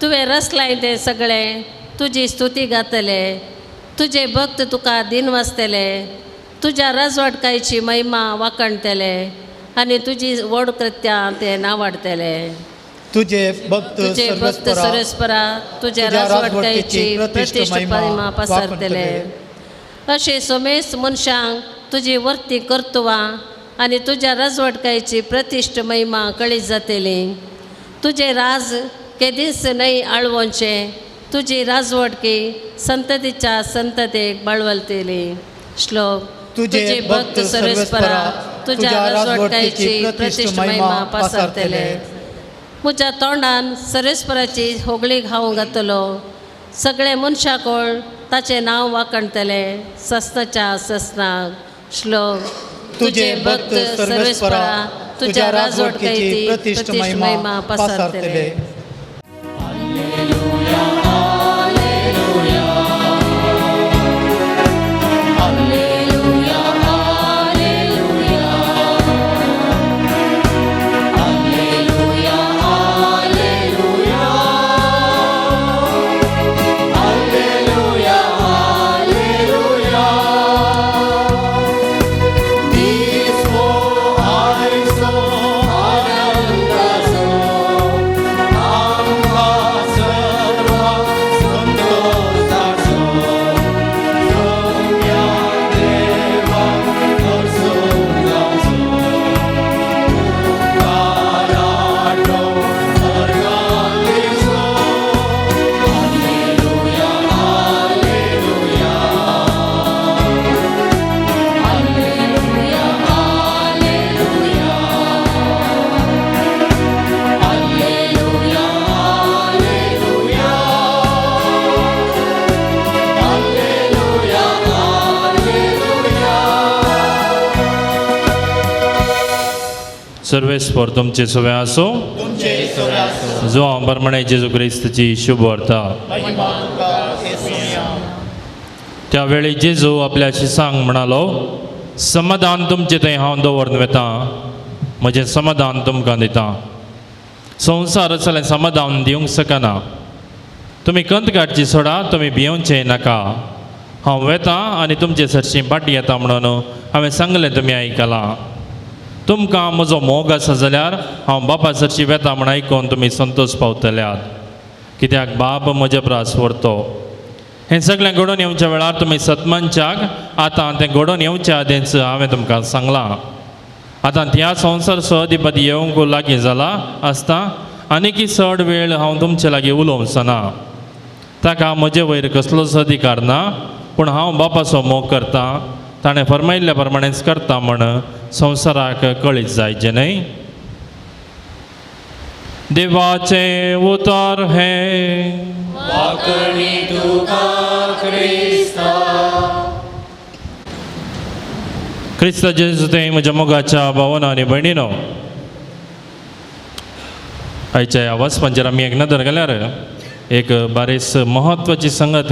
तुवें रचलाय तें सगळें तुजी स्तुती गातले. तुजे भक्त तुका दिन वाचतले. तुज्या राजवटकायेची महिमा वाखणतले आनी तुजी व्हड कृत्यां ते नावाडतले. तुजे भक्त सर्वेस्परा तुज्या राजवटकायेची प्रतिश्ठ महिमा पासारतले. अशें सोमेस मनशांक तुजी वर्ती कर्तुवां आनी तुज्या राजवटकायेची प्रतिश्ठ महिमा कळीत जातली. तुजें राज केदींच न्हय आळवोचें. तुजी राजवटकी संततीच्या संततेक बाळवलतली. श्लोक. तुजे भक्त सर्वेस्परा तुज्या राजवटकायेची प्रतिश्ठ महिमा पासारतले. म्हज्या तोंडान सर्वेस्पराची होगळी घावूंक घातलो. सगळे मनशाकोळ ताचें नांव वाखणतले ससनाच्या ससनाक. श्लोक. तुजे भक्त सर्वेस्परा तुज्या राजवटकायेची प्रतिश्ठ महिमा पासारतले. सर्वेस्पर तुमचे सवे आसो. जो हांव बरमणे जेजू क्रिस्ताची शुभ वार्ता. त्या वेळी जेजू आपल्या शिसांक म्हणालो, समाधान तुमचे थंय हांव दवरून वता, म्हजें समाधान तुमकां दिता. संवसार असलें समाधान दिवंक शकना. तुमी कंत काडची सोडा, तुमी भियोवचें नाका. हांव वेता आनी तुमचे सरशीं फाटीं येता म्हणून हांवें सांगलें, तुमी आयकलां. तुमकां म्हजो मोग आसा जाल्यार हांव बापा सरशी वेता म्हण आयकून तुमी संतोश पावतल्यात, कित्याक बाब म्हजे प्रास व्हरतो। हें सगळें घडोवन येवच्या वेळार तुमी सतमानच्याक आतां तें घडोवन येवच्या आदींच हांवें तुमकां सांगलां। आतां त्या संवसार सहधिपती येवंक लागीं जाला आसता आनीकी चड वेळ हांव तुमचे लागीं उलोवचो ना। ताका म्हजे वयर कसलोच अधिकार ना, पूण हांव बापाचो मोग करतां, ताणें फरमायिल्ल्या प्रमाणेच करता म्हण संवसाराक कळीत जायचें न्हय। देवाचें उतर हें। वाकणी तुका क्रिस्ता। क्रिस्त जेजू ते म्हज्या मोगाच्या भावना आनी भयणीनो, आयच्या ह्या वचपांचेर आमी एक नदर घाल्यार एक बारीस म्हत्वाची संगत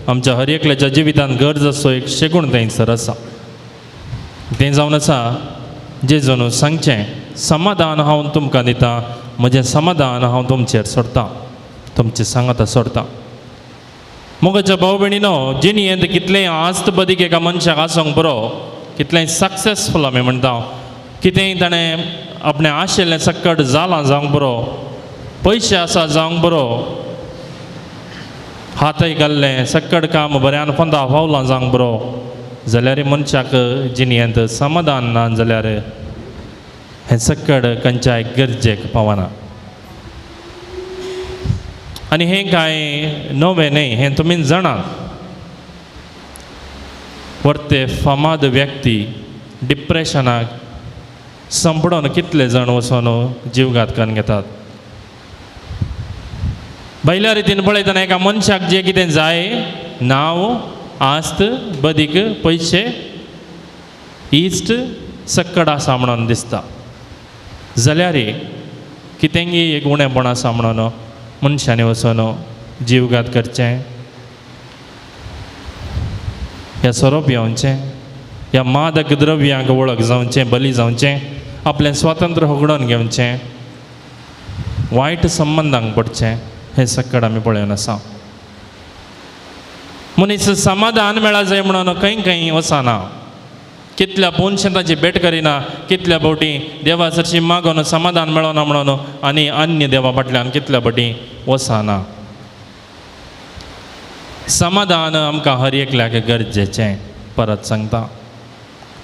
आमच्या हर एकल्याच्या जिवितांत गरज आसो एक शेगूण थंयसर आसा। तें जावन आसा जेजून सांगचें, समाधान हांव तुमकां दितां, म्हजें समाधान हांव तुमचेर सोडटां, तुमचे सांगाता सोडटां। मोगाच्या भाव भयणीनो, जिणेंत कितलेंय आस्त बदीक एका मनशाक आसूंक बरो, कितलेंय सक्सेसफूल आमी म्हणटा, कितेंय ताणें आपणें आशिल्लें सक्कट जालां जावंक बरो, पयशे आसा जावंक बरो, हातय घाल्लें सक्कट काम बऱ्यान फोंदा फावलां जावंक बरो, जाल्यार मनशाक जिणेंत समाधान ना जाल्यार हें सक्कट खंयच्याय गरजेक पावना। आनी हें कांय नवें न्हय, हें तुमी जाणात। वर्ते फामाद व्यक्ती डिप्रेशनाक संपडोन कितले जाण वचोन जीवघात करून घेतात। भायल्या रितीन पळयतना एका मनशाक जें कितें जाय, नांव, आस्त, बदीक, पयशे, इश्ट सक्कड आसा म्हणून दिसता, जाल्यार कितेंगी एक उणेपण आसा म्हणून मनशांनी वचोन जीवघात करचें, ह्या सोरोप येवचें, ह्या मादक द्रव्यांक वळख जावचें, बली जावचें, आपलें स्वातंत्र्य होगडोवन घेवचें, वायट संबंदांक पडचें, हें सक्कड आमी पळोवन आसा। मनीस समाधान मेळा जाय म्हणून खंय खंय वचना, कितल्या पोनशें ताची भेट करिना, कितल्या फावटी देवा सरशी मागून समाधान मेळना म्हणून आनी अन्य देवा फाटल्यान कितल्या फावटी वचना। समाधान आमकां हर एकल्याक गरजेचें, परत सांगता,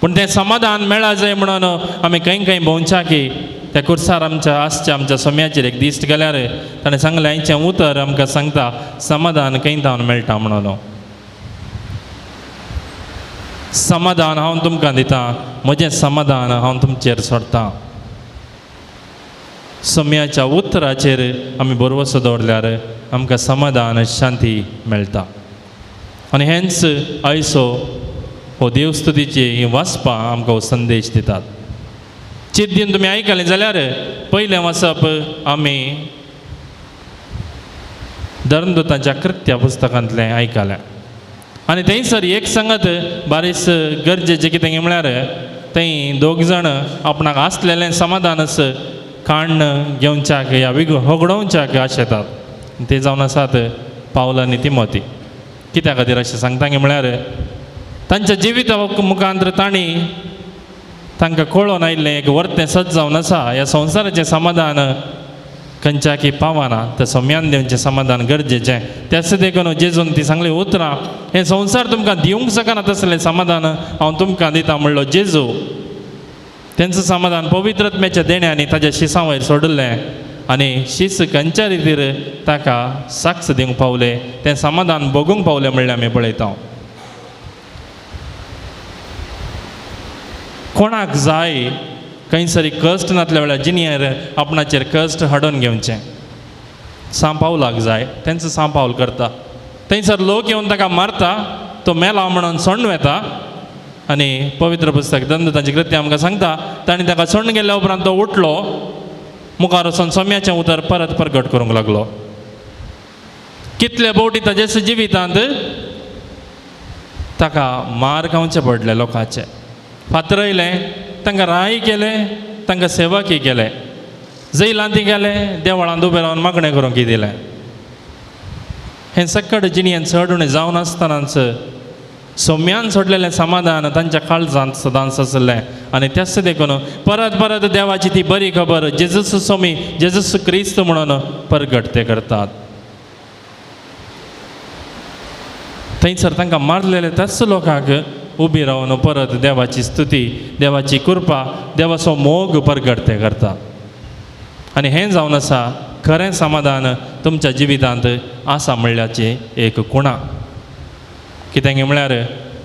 पूण तें समाधान मेळा जाय म्हणून आमी खंय खंय भोंवच्या की त्या कुर्सार आमच्या आसच्या आमच्या सम्याचेर एक दिश्ट गेल्यार ताणें सांगलें, आयचें उतर आमकां सांगता समाधान खंय थावन मेळटा म्हणून। समाधान हांव तुमकां दितां, म्हजें समाधान हांव तुमचेर सोडटां। सम्याच्या उतराचेर आमी भरवसो दवरल्यार आमकां समाधान शांती मेळटा। आनी हेंच आयचो हो देवस्तुतीची ही वाचपां आमकां हो संदेश दितात। चिंतून तुमी आयकलें जाल्यार पयलें वाचप आमी धर्मदूतांच्या कृत्या पुस्तकांतलें आयकलें आनी थंयसर एक सांगत बारीस गरजेचें कितें म्हळ्यार थंय दोग जाण आपणाक आसलेलें समाधानच काण्ण घेवच्याक या होगडोवच्याक आशेतात। ते जावन आसात पावल आनी तिमोती। कित्या खातीर अशें सांगता म्हळ्यार तांच्या जिविता मुखांतर तांणी तांकां कळोन आयिल्लें एक वर्तें सत जावन आसा, ह्या संवसाराचें समाधान खंयच्याकी पावना, त्या सम्यान दिवचें समाधान गरजेचें। त्याच देखून जेजून ती सांगली उतरां, हें संवसार तुमकां दिवंक शकना तसलें समाधान हांव तुमकां दिता म्हणलो जेजू। तेंचें समाधान पवित्रत्म्याच्या देण्यांनी ताज्या शिसां वयर सोडिल्लें आनी शीस खंयच्या रितीर ताका साक्ष दिवंक पावलें, तें समाधान भोगूंक पावलें म्हणलें आमी पळयता। कोणाक जाय खंयसरी कश्ट नासल्या वेळार जिणेर आपणाचेर कश्ट हाडून घेवचें, सांपावलाक जाय, तेंचो सांपावल करता, थंयसर लोक येवन ताका मारता, तो मेला म्हणून सोडून वता आनी पवित्र पुस्तक दंतांची कृत्य आमकां सांगता तांणी ताका सोडून गेल्या उपरांत तो उठलो, मुखार वचून सोम्याचें उतर परत प्रगट करूंक लागलो। कितले बोटी ताजे जिवितांत ताका मार खावचें पडलें, लोकांचे फातरयलें, तांकां राय केलें, तांकां सेवकी केलें, जैलांत गेले, देवळांत उबें रावन मागणें करूंक दिलें। हें सक्कड जिणेंत चड उणें जावन आसतनाच सोम्यान सोडलेलें समाधान तांच्या काळजांत सदांच आसलें आनी त्याच देखून परत परत देवाची ती बरी खबर जेजस स्वामी जेजस क्रिस्त म्हणून परगट ते करतात. थंयसर तांकां मारलेले त्याच लोकांक उबी रावन परत देवाची स्तुती, देवाची कृपा, देवाचो मोग परगट ते करतात. आनी हें जावन आसा खरें समाधान तुमच्या जिवितांत आसा म्हणल्याची एक कुणा. कितें म्हळ्यार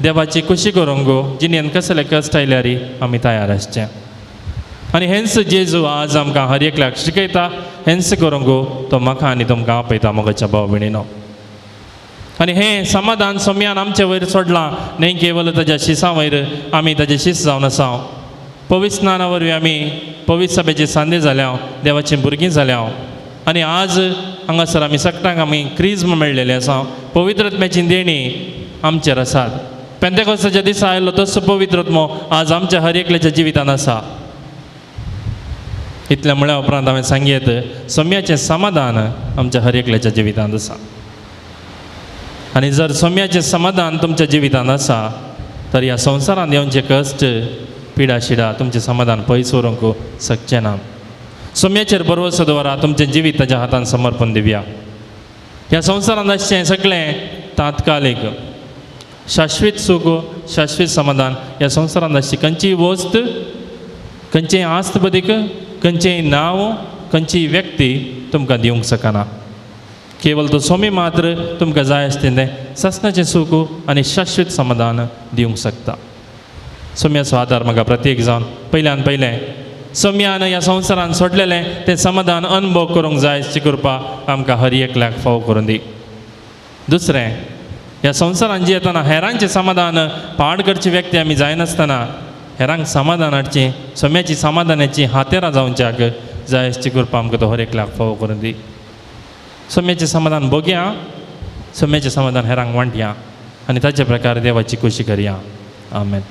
देवाची खुशी करूंक गो जिणेन कसले कश्ट आयल्यार आमी तयार आसचें. आनी हेंच जेजू आज आमकां हर एकल्याक शिकयता, हेंच करूंक गो तो म्हाका आनी तुमकां आपयता मोगाच्या भाव भयणीनो. आनी हें समाधान सोम्यान आमचे वयर सोडलां, न्हय केवल ताज्या शिसां वयर आमी ताजे शीस जावन आसा. पवित्र स्नाना वरवीं आमी पवित्र सभेचे सांदे जाल्या, देवाचीं भुरगीं जाल्या. आनी आज हांगासर आमी सगळ्यांक आमी क्रिज्म मेळ्ळेलें आसा. पवित्रत्म्याची देणी आमचेर आसात. पेंतेकोस्ताच्या दिसा आयलो तसो पवित्रत्मो आज आमच्या हर एकल्याच्या जिवितान आसा. इतलें म्हळ्या उपरांत हांवें सांगयत सोम्याचें समाधान आमच्या हर एकल्याच्या जिवितांत आसा. आनी जर सोम्याचें समाधान तुमच्या जिवितांत आसा तर ह्या संवसारांत येवचे कश्ट पिडा शिडा तुमचें समाधान पयस व्हरूंक शकचें ना. सोम्याचेर भरवसो दवरा, तुमचें जिवीत ताज्या हातान समर्पण दिवया. ह्या संवसारांत आसचें सगळें तात्कालीक शाश्वीत सूख, शाश्वीत समाधान ह्या संवसारांत आसची खंयचीय वस्त, खंयचेय आस्त बदीक, खंयचेय नांव, खंयचीय व्यक्ती तुमकां दिवंक शकना. केवल तो स्वामी मात्र तुमकां जाय आसलें तें सासणाचें सूख आनी शाश्वीत समाधान दिवंक शकता. सोम्याचो आदार म्हाका प्रत्येक जावन पयल्यान पयलें सोम्यान ह्या संवसारान सोडलेलें तें समाधान अनुभव करूंक जाय अशी कृपा आमकां हर एकल्याक फावो करून दी. दुसरें, ह्या संवसारान जियेतना हेरांचें समाधान पाड करची व्यक्ती आमी जायनासतना हेरांक समाधान हाडचें, सोम्याची समाधानाची हातेरां जावच्याक जाय अशी कृपा आमकां तो हर एकल्याक फावो करून दी. सोम्याचें समाधान भोगया, सोम्याचें समाधान हेरांक वांटया आनी ताचे प्रकार देवाची खुशी करया. आमेन.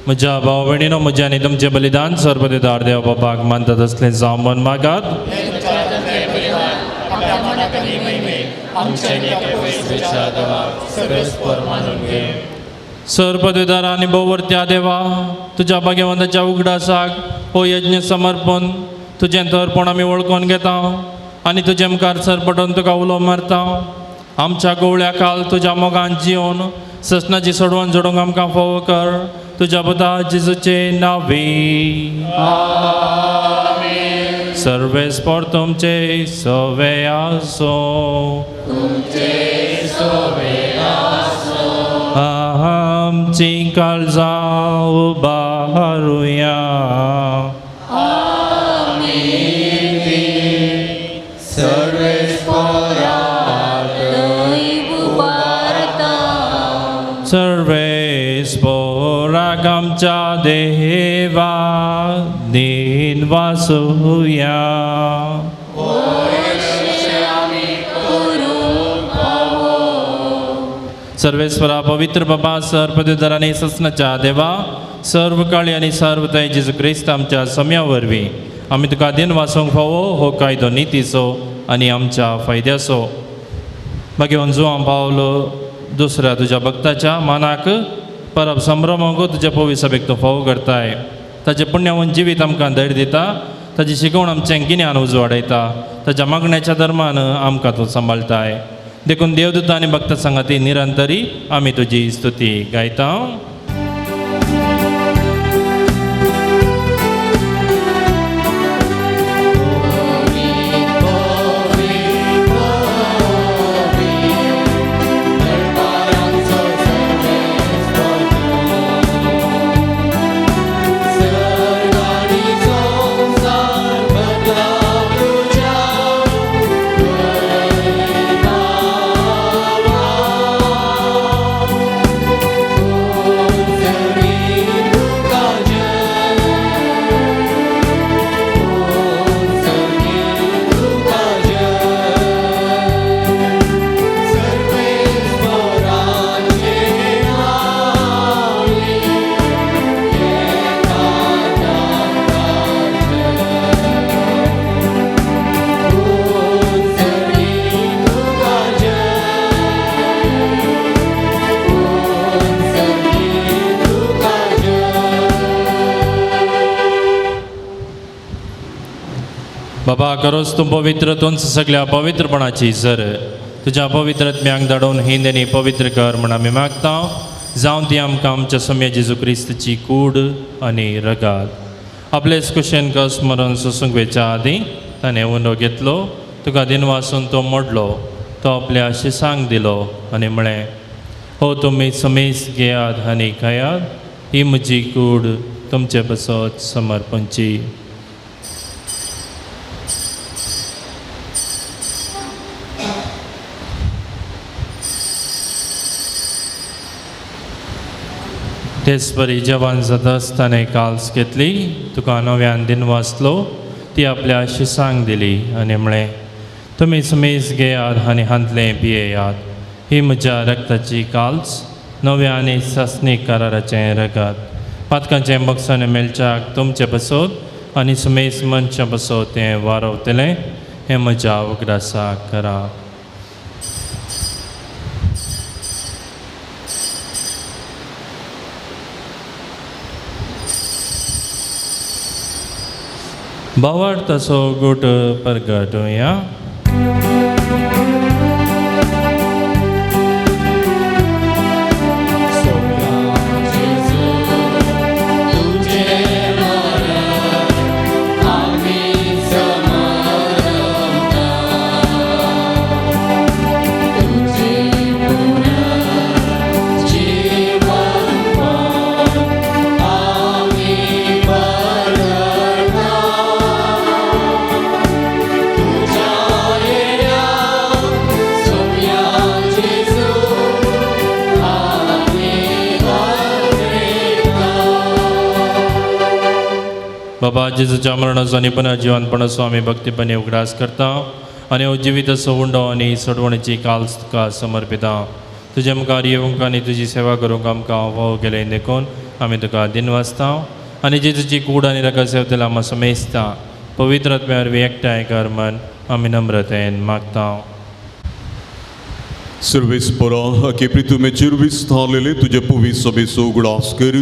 म्हज्या भाव भयणीनो, म्हज्या आनी तुमचें बलिदान सर्वदेदार देव बाबाक मानतात असलें जावं मन मागात. सर्वदेदार आनी भोवर्त्या देवा, तुज्या भाग्यवंताच्या उगडासाक हो यज्ञ समर्पण तुजें तर्पण आमी वळखून घेता आनी तुजे मुखार सरपटून तुका उलो मारता. आमच्या गोवळ्या काल तुज्या मोगान जिवन ससनाची सोडवण जोडूंक आमकां फावो कर. तुज्या पुता जेजूचे नांवे आमेन. सर्वेस्पर तुमचे सवे आसो, आमची काळजां उबारुया. सर्वेस्पराक आमच्या देवा दीन वासुया. सर्वेस्परा पवित्र बाबा सर्वपदवीधर आनी ससनाच्या देवा, सर्व काळी आनी सर्व थंय जेजू क्रिस्त आमच्या सम्या वरवीं आमी तुका दिन वासूंक फावो हो कायदो नितीचो आनी आमच्या फायद्याचो. मागीर जुवां पावलो दुसऱ्या तुज्या भक्ताच्या मानाक परब संभ्रमाक तुज्या पवित्र सभेक तूं फावो करताय. ताचें पुण्यावन जिवीत आमकां धैर्य दिता, ताची शिकवण आमचें गिन्यान उजवाडयता, ताच्या मागण्याच्या धर्मान आमकां तूं सांबाळटाय. देखून देवदूत आनी भक्त सांगाती निरंतरी आमी तुजी स्तुती गायता. बाबा करोच तूं पवित्र तूंच सगळ्या पवित्रपणाची जर तुज्या पवित्र आत्म्यांक धाडून हिंदेनी पवित्र कर म्हण आमी मागता. जावं ती आमकां आमच्या सोम्या जेजू क्रिस्ताची कूड आनी रगात. आपलेच कुशेन कस मरण सोसूंक वेच्या आदीं ताणें उंडो घेतलो, तुका दिनवासून तो मोडलो, तो आपल्या शिसांक दिलो आनी म्हळें, हो तुमी समेस घेयात आनी खायात, ही म्हजी कूड तुमचे पासत समर्पणची. तेच परी जेवण जाता आसतना काल्स घेतली, तुका नव्यान दिनवासलो, ती आपल्या शिसांक दिली आनी म्हळें, तुमी समेस घेयात आनी हांतलें पियेयात, ही म्हज्या रक्ताची काल्स, नव्या आनी सासणीक कराराचें रगत, पातकांचें बक्षाण मेळच्याक तुमचें बसोत आनी समेस मनशां बसोत तें वारवतलें, हें म्हज्या उगडासाक करा. भावार्थाचो गोट परगटुया. बाबा जेजूच्या मरणाचो आनी पुनर्जिवनपणाचो आमी भक्तीपणी उगडास करता आनी हो जिवीत उंडो आनी सोडवणेची काल्स तुका समर्पिता. तुजे मुखार येवंक आनी तुजी सेवा करूंक आमकां वाव केलें देखून आमी तुका दिनवासता आनी जेजूची कूड आनी रगत सेवतेला आमी समेजता. पवित्र आत्म्या वरवीं एकठांय कर मन आमी नम्रतेन मागता. सर्वेस्परा अके प्रितुमेचेर विस्तारलेले तुजे पुवी सभेचो उगडास कर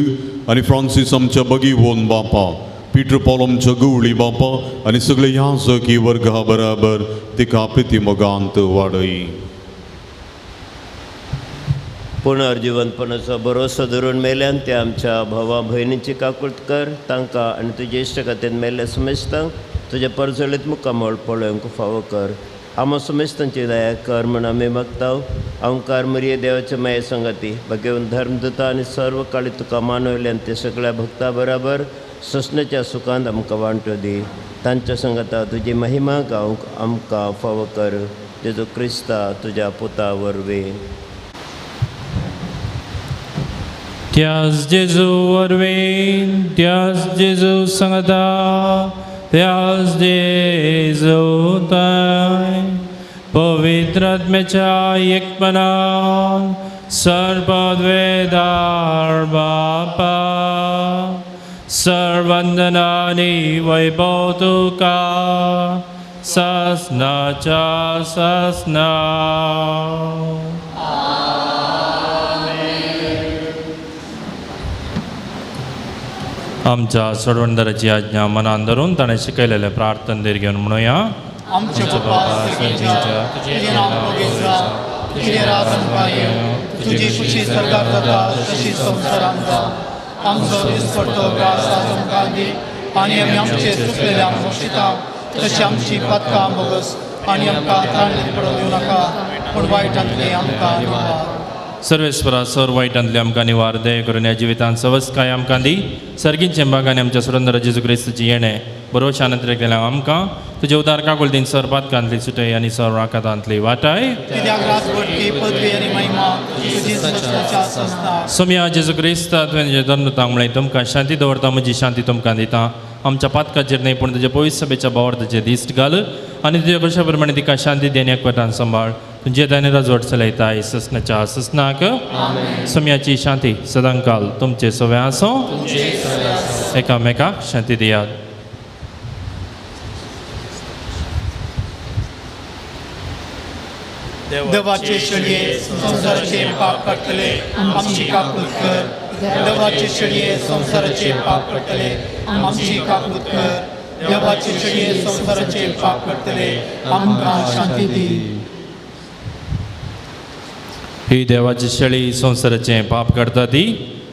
आनी फ्रांसीस आमच्या बगीवोन बापा, पीटर पॉल आमच्या गवळी बापा आनी सगळे ह्या वर्गा बराबर तिका प्रिती मोगांत वाडय. पुनर्जिवनपणाचो भरोसो धरून मेल्यान ते आमच्या भावा भयणीची काकूट कर, तांकां आनी तुजे इश्ट खातीर मेल्ल्या समेस्तांक तुज्या परजळीत मुखामळ पळोवंक फावो कर. आमा समेस्तांची दया कर म्हूण आमी मागता. ओंकार मरिये देवाचे माये संगाती भगवंत धर्मदूता आनी सर्व काळी तुका मानवल्यान ते सगळ्या भक्ता बराबर सोसण्याच्या सुखांत आमकां वांटो दी. तांच्या संगाता तुजी महिमा गावंक आमकां फावो कर. जेजू क्रिस्ता तुज्या पुता वरवीं. त्यास जेजू वरवीं, त्यास जेजू संगता, त्यास जेजू ताय पवित्र आत्म्याच्या एकपणान सर्वद्वेदार बापा सर्वंदनानी वैभव तुका सासनाच्या सासना. आमच्या सोडवणदाराची आज्ञा मनान धरून ताणें शिकयलेलें प्रार्थना धीर घेवन म्हणुया. आमच्या बापा सर्गीच्या, तुजें नांव पवित्र जावं, तुजें राज आमकां येवं, तुजी खुशी सर्गार जाता तशी संवसारांत जावं. आमचो दिसपडतो ग्रास आज आमकां दी आनी आमी आमचे चुकलेल्या मोशिता तशी आमची पातकां बोगस आनी आमकां ताणलें पडोवंक दिवं नाका, पूण वायटांतलें आमकां निवार. सर्वेस्परा सर वायटांतले आमकां निवार दय करून ह्या जिवितांत सवस्काय आमकां दी. सर्गींचे बागांनी आमच्या सुरंदर जेजू क्रिस्ताची येणें बरोवच्या केल्या आमकां तुजे उदार काकुळतीन सर पातकांतली सुटय आनी सर राकातांतली वाटाय. कित्याक राजवटकी पदवी आनी महिमा तुजी सदांच्या सस्ना. सोम्या जेजू क्रिस्ता तुवें तुजें धर्मतांक म्हळें तुमकां शांती दवरता, म्हजी शांती तुमकां दिता. आमच्या पातकाचेर न्हय पूण तुज्या पवित्र सभेच्या भावार्थाचेर दिश्ट घाल आनी तुज्या कशा प्रमाणे तिका शांती दी आनी एकवटान सांबाळ. तुजें ताणें राजवट चलयता ससनाच्या ससनाक. सोम्याची शांती सदांकाल तुमचे सगळे आसूं. एकामेकाक शांती दियात. देवाचे शेळये संवसाराचे पाप काडटले आमची काकूत कर. देवाचे शेळये संवसाराचे पाप काडटले आमची काकूत कर. देवाचे शेळये संवसाराचे पाप काडटले आमकां शांती दी. ही देवाची शेळी संवसाराचें पाप काडटा ती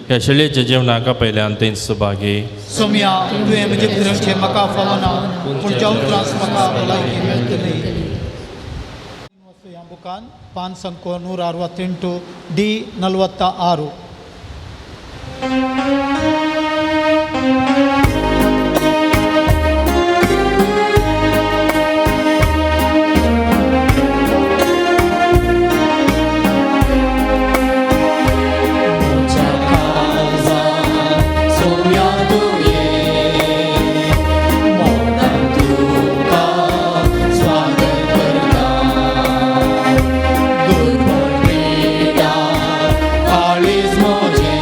ह्या शेळयेच्या जेवणाक आपयल्यान तेंच सुभागी. सोम्या तुवें म्हजे भितरचें म्हाका फावना, पूण ज्या उपरांत म्हाका भलायकी मेळटली. बुकान पान संको 168 ಡಿ 46. काळीज मोजे.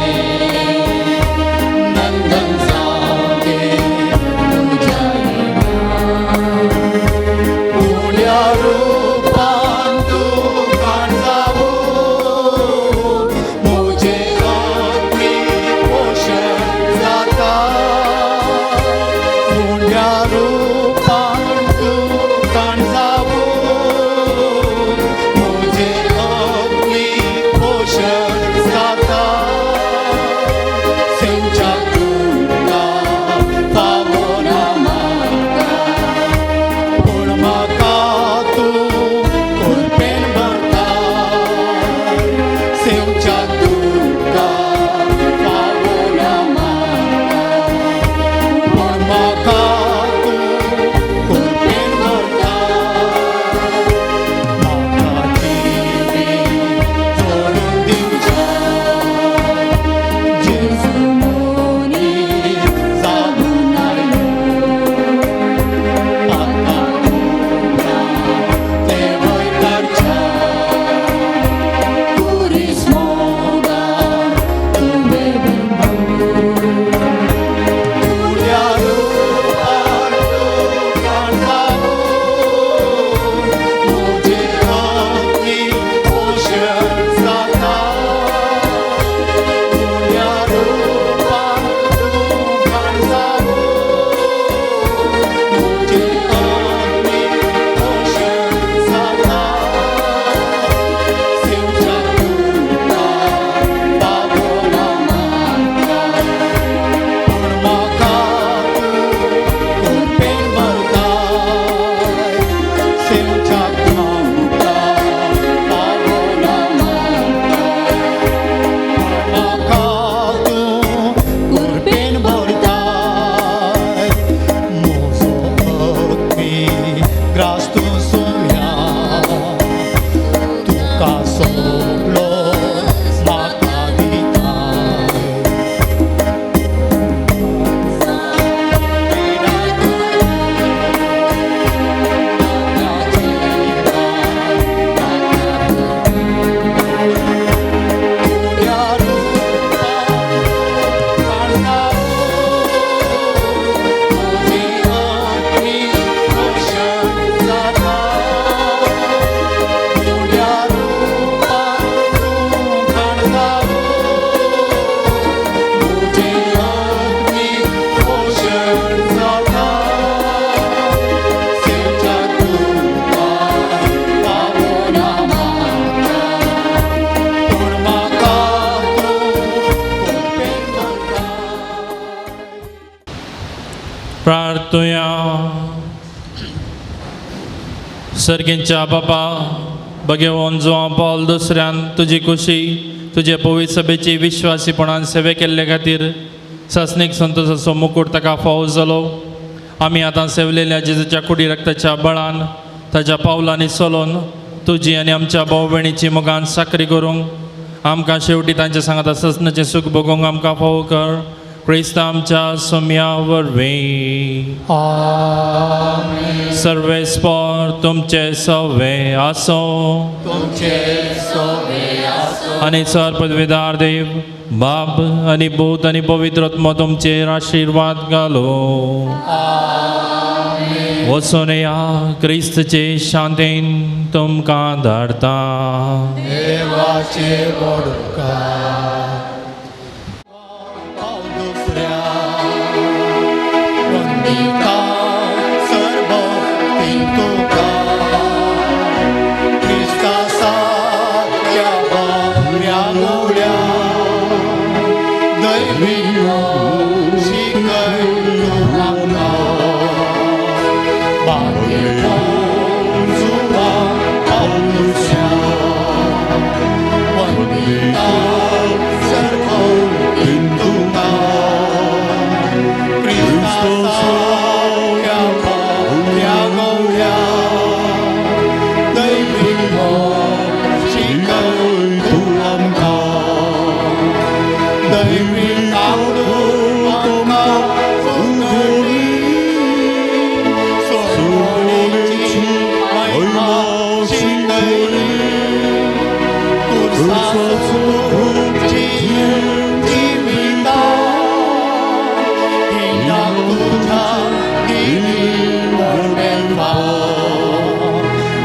प्रार्थुया. सर्गींच्या बापा, भगेवन जुवां पावल दुसऱ्यान तुजी खुशी तुजे पवित्र सभेची विश्वासीपणान सेवे केल्ले खातीर सासणीक संतोषाचो मुकूट ताका फावो जालो. आमी आतां सेवलेल्या जेजूच्या कुडी रक्ताच्या बळान ताच्या पावलांनी चलोवन तुजी आनी आमच्या भाव भयणीची मोगान साकरी करूंक आमकां शेवटी तांच्या सांगाता ससनाचें सूख भोगोवंक आमकां फावो कर. क्रिस्त आमच्या सोम्या वरवीं. आमेन. सर्वेस्पर तुमचे सवे आसो. तुमचे सवे आसो. आनी सर पदवीदार देव बाप आनी भूत आनी पवित्र आत्मो तुमचेर आशिर्वाद घालो. वचून या क्रिस्तचे शांतीन तुमकां धाडता. देवाचे वडकार दुसऱ्या वंदिता सर्वतीन तुका क्रिस्ता सारक्या बऱ्या गवळ्या दैवी शिकय तूं आमकां बागेवन जुवां पावलुसऱ्या वंदिता सर्वतीन तुका क्रिस्ता सारक्या बऱ्या गवळ्या दैवी शिकय तूं आमकां दैवी आवडून आमकां उगडी सोडणीची महिमा शिकयली तुर्साचो जिविता हिंगा तुझ्या दिली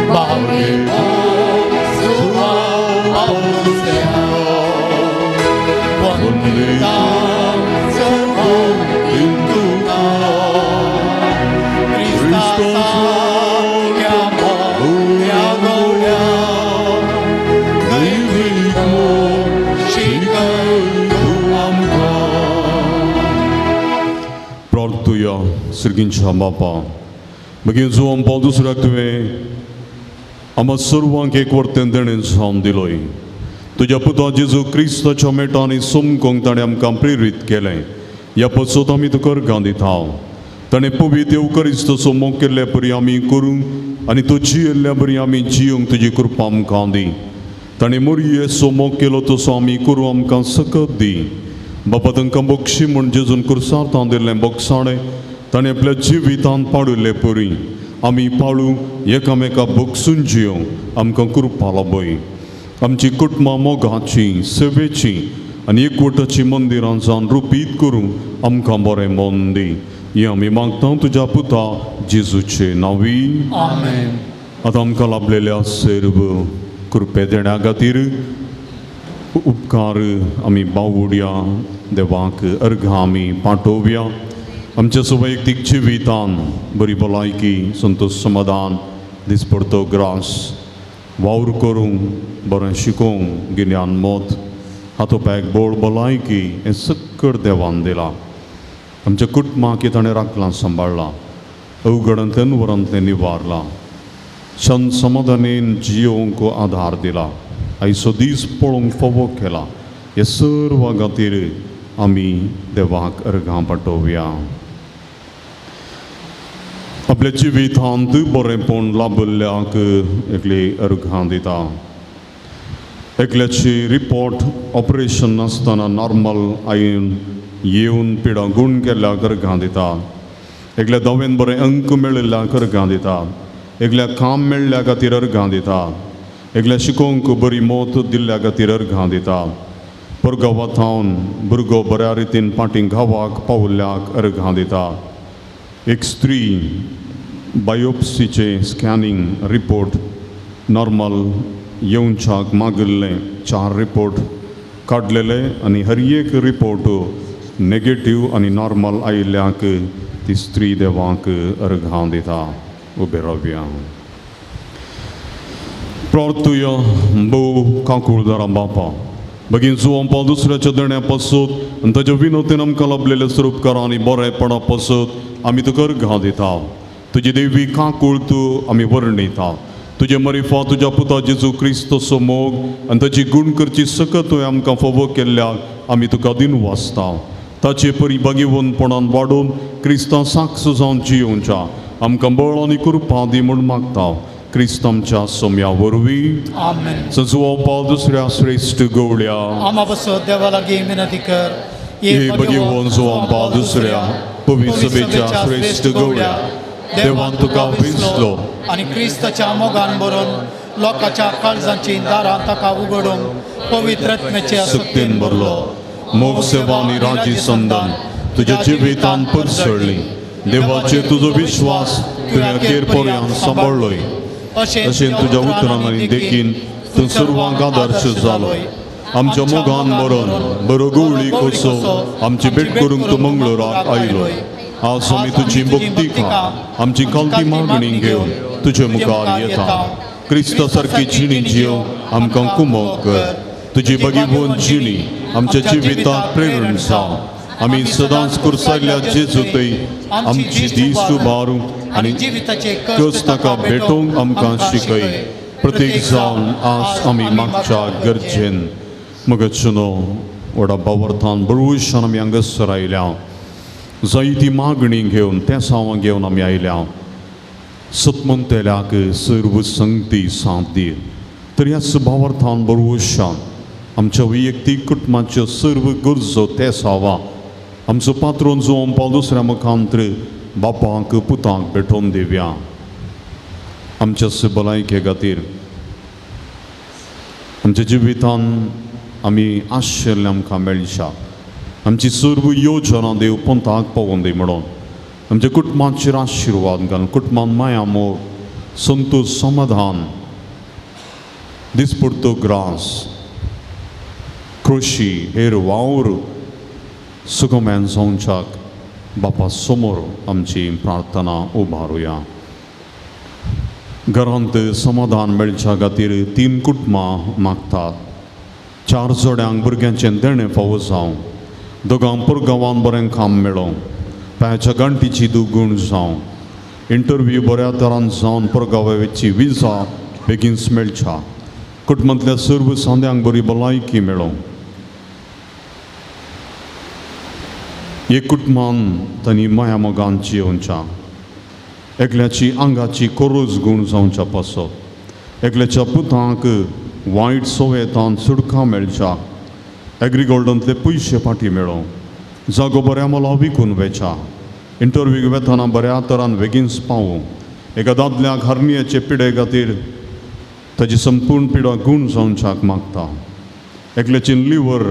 बावळे जुवा पावलुसऱ्या वंदिता सर्वतीन तुका क्रिस्ता सारक्या बऱ्या गवळ्या दैवी शिकय तूं आमकां. प्रार्थुया. सर्गींच्या बापा, मागीर जुवान पावल दुसऱ्याक तुवें आम्हा सर्वांक एक वर्तेन देणें जावन दिलोय. तुज्या पुता जेजू क्रिस्ताच्या मेटांनी समकोंक ताणें आमकां प्रेरीत केलें. ह्या पसत आमी तुका अर्गां दिता. ताणें पवित्र येवकरिस्तचो मोग केल्ले परी आमी करूंक आनी तो जियेल्ल्या बरी आमी जियोंक तुजी कृपा आमकां दी. ताणें मोरयेचो मोग केलो तसो आमी करूं आमकां सकत दी. बापा, तांकां बक्षी म्हूण जेजून कुर्सार तांदिल्लें बक्षाणें ताणें आपल्या जिवितांत पाडिल्ले परी आमी पाळूं एकामेका बक्षून जियोंक आमकां कृपा लाबय. आमची कुटुंबां मोगाची सेवेची आनी एकवटाची मंदिरां जावन रुपीत करूंक आमकां बरें मन दी. हें आमी मागता तुज्या पुता जेजूचे नांवी. आमेन. आतां आमकां लाभलेल्या सर्व कृपे देण्या खातीर उपकार आमी बावुडया देवाक अर्घां आमी पाठोवया. आमच्या वैयक्तीक जिवितान बरी भलायकी संतोश समाधान दिसपडतो ग्रास वावर करूंक बरें शिकोवंक गिन्यान मत हातोपायक बोळ भलायकी हें सक्कड देवान दिलां. आमच्या कुटुंबाक ताणें राखलां सांबाळ्ळां अवघडांतल्यान वरांतल्यान निवारलां शांत समाधानेन जियोवंक आधार दिला. आयचो दीस पळोवंक फावो केला. हे सर्व खातीर आमी देवाक अर्घां पाठोवया. आपल्या जिवितांत बरेंपण लाभिल्ल्याक एकली अर्घां दिता. एकल्याची रिपोर्ट ऑपरेशन नासतना नॉर्मल आयन येवन पिडा गूण केल्ल्याक अर्घां दिता. एकल्या दवेन बरें अंक मेळिल्ल्याक अर्घां दिता. एकल्या काम मेळ्ळ्या खातीर अर्घां दिता. एकल्या शिकोवंक बरी मत दिल्ल्या खातीर अर्घां दिता. परगांवा थावन भुरगो बऱ्या रितीन पाटी गांवाक पावल्ल्याक अर्घां दिता. एक स्त्री बायोप्सीचें स्कॅनिंग रिपोर्ट नॉर्मल येवच्याक मागिल्लें 4 रिपोर्ट काडलेले आनी हर एक रिपोर्ट नेगेटीव आनी नॉर्मल आयिल्ल्याक ती स्त्री देवाक अर्घां दिता. उबे रावया. प्रार्थुया. भोव काकुळदारा बापा, बगीन जुवां पावल दुसऱ्याच्या देण्या पासत आनी ताच्या विनोतीन आमकां लाभलेल्या स्वरूपकारां आनी बरेपणा पासत आमी तुका अर्घां दिता. तुजी देवी काकूळ तूं आमी वर्णिता. तुजे मरिफा तुज्या पुता जेजू क्रिस्तचो मोग आनी ताची गूण करची सकत तुवें आमकां फावो केल्ल्याक आमी तुका दिन वाचता. ताचे परी बागेवनपणान वाडोवन क्रिस्तां साक्ष जावन जियोवच्या आमकां बळ आनी कृपा दी म्हूण मागता क्रिस्त आमच्या सोम्या वरवीं. आमेन. सजुवा पावल दुसऱ्या श्रेश्ठ गवळ्या आमा बसत देवा लागीं विनंती कर. हे भगिवन जुवां पावल दुसऱ्या पवित्र सभेच्या श्रेश्ठ गवळ्या देवान तुका वेंचलो आनी क्रिस्ताच्या मोगान भरून लोकांच्या काळजांची दारां ताका उगडूंक पवित्र आत्म्याच्या सक्तीन भरलो. मोग सेवा आनी राजी संदान तुज्या जिवितान परसळ्ळी. देवाचेर तुजो विश्वास तुवें अखेर पर्यंत सांबाळ्ळोय. अशें तुज्या उतरान आनी देखीन तूं सर्वांक आदर्श जालो. आमच्या मोगान भरून बरो गवळी कसो आमची भेट करूंक तूं मंगळूराक आयलो. आज आमी तुजी भक्ती खा आमची खालती मागणी घेवन तुजे मुखार येता. क्रिस्ता सारकी जिणी जियो आमकां कुमोक कर. तुजी बगीवन जिणी आमच्या जिविताक प्रेरण जावं. आमी सदांच कुर्सायल्ल्या जेजूतय आमची दीस उबारूंक आनी जिविताचे कस ताका भेटोवंक आमकां शिकय. प्रत्येक जावन आज आमी मागच्या गरजेन मगचनो व्हडा बावर्थान बळवशान आमी हांगासर आयल्या. जायती मागणी घेवन तेसांवां घेवन आमी आयल्या. सतमंतेल्याक सर्व संगती साथ दी. तर ह्याच भावार्थान बळवशान आमच्या वैयक्तीक कुटुंबाच्यो सर्व गरजो तेसांवां आमचो पात्रोन जुवां पावल दुसऱ्या मुखांत्र बापांक पुतांक भेटोवन दिवया. आमच्या भलायके खातीर आमच्या जिवितान आमी आशिल्लें आमकां मेळच्या आमची सर्व योजना देव पंथाक पावोवन दी म्हणून आमच्या कुटुंबाचेर आशिर्वाद घालून कुटुंबान माया मोग संतोश समाधान दिसपडतो ग्रास कृशी हेर वावर सुगम्यान जावच्याक बापा समोर आमची प्रार्थना उबारुया. घरांत समाधान मेळच्या खातीर तीन कुटुंबां मागतात. चार जोड्यांक भुरग्यांचें देणें फावो जावं. दोगांक पुरगांवान बरें काम मेळों. पांयाच्या गांठीची दुगूण जावं. इंटरव्यू बऱ्या तरान जावन परगांवाची विजा बेगीन मेळच्या. कुटुंबांतल्या सर्व सांद्यांक बरी भलायकी मेळों. एक कुटुंबान तांणी माया मोगान जियोवच्या. एकल्याची आंगाची कोरोज गूण जावच्या पासत. एकल्याच्या पुतांक वायट सवयतान सुटका मेळच्या. एग्रीगोल्डांतले पयशे फाटी मेळों. जागो बऱ्या मोला विकून वेच्या. इंटरव्यूक वेतना बऱ्या तरान बेगीन पावूं. एका दादल्याक हर्नियाचे पिडे खातीर ताजी संपूर्ण पिडा गूण जावच्याक मागता. एकल्याची लिवर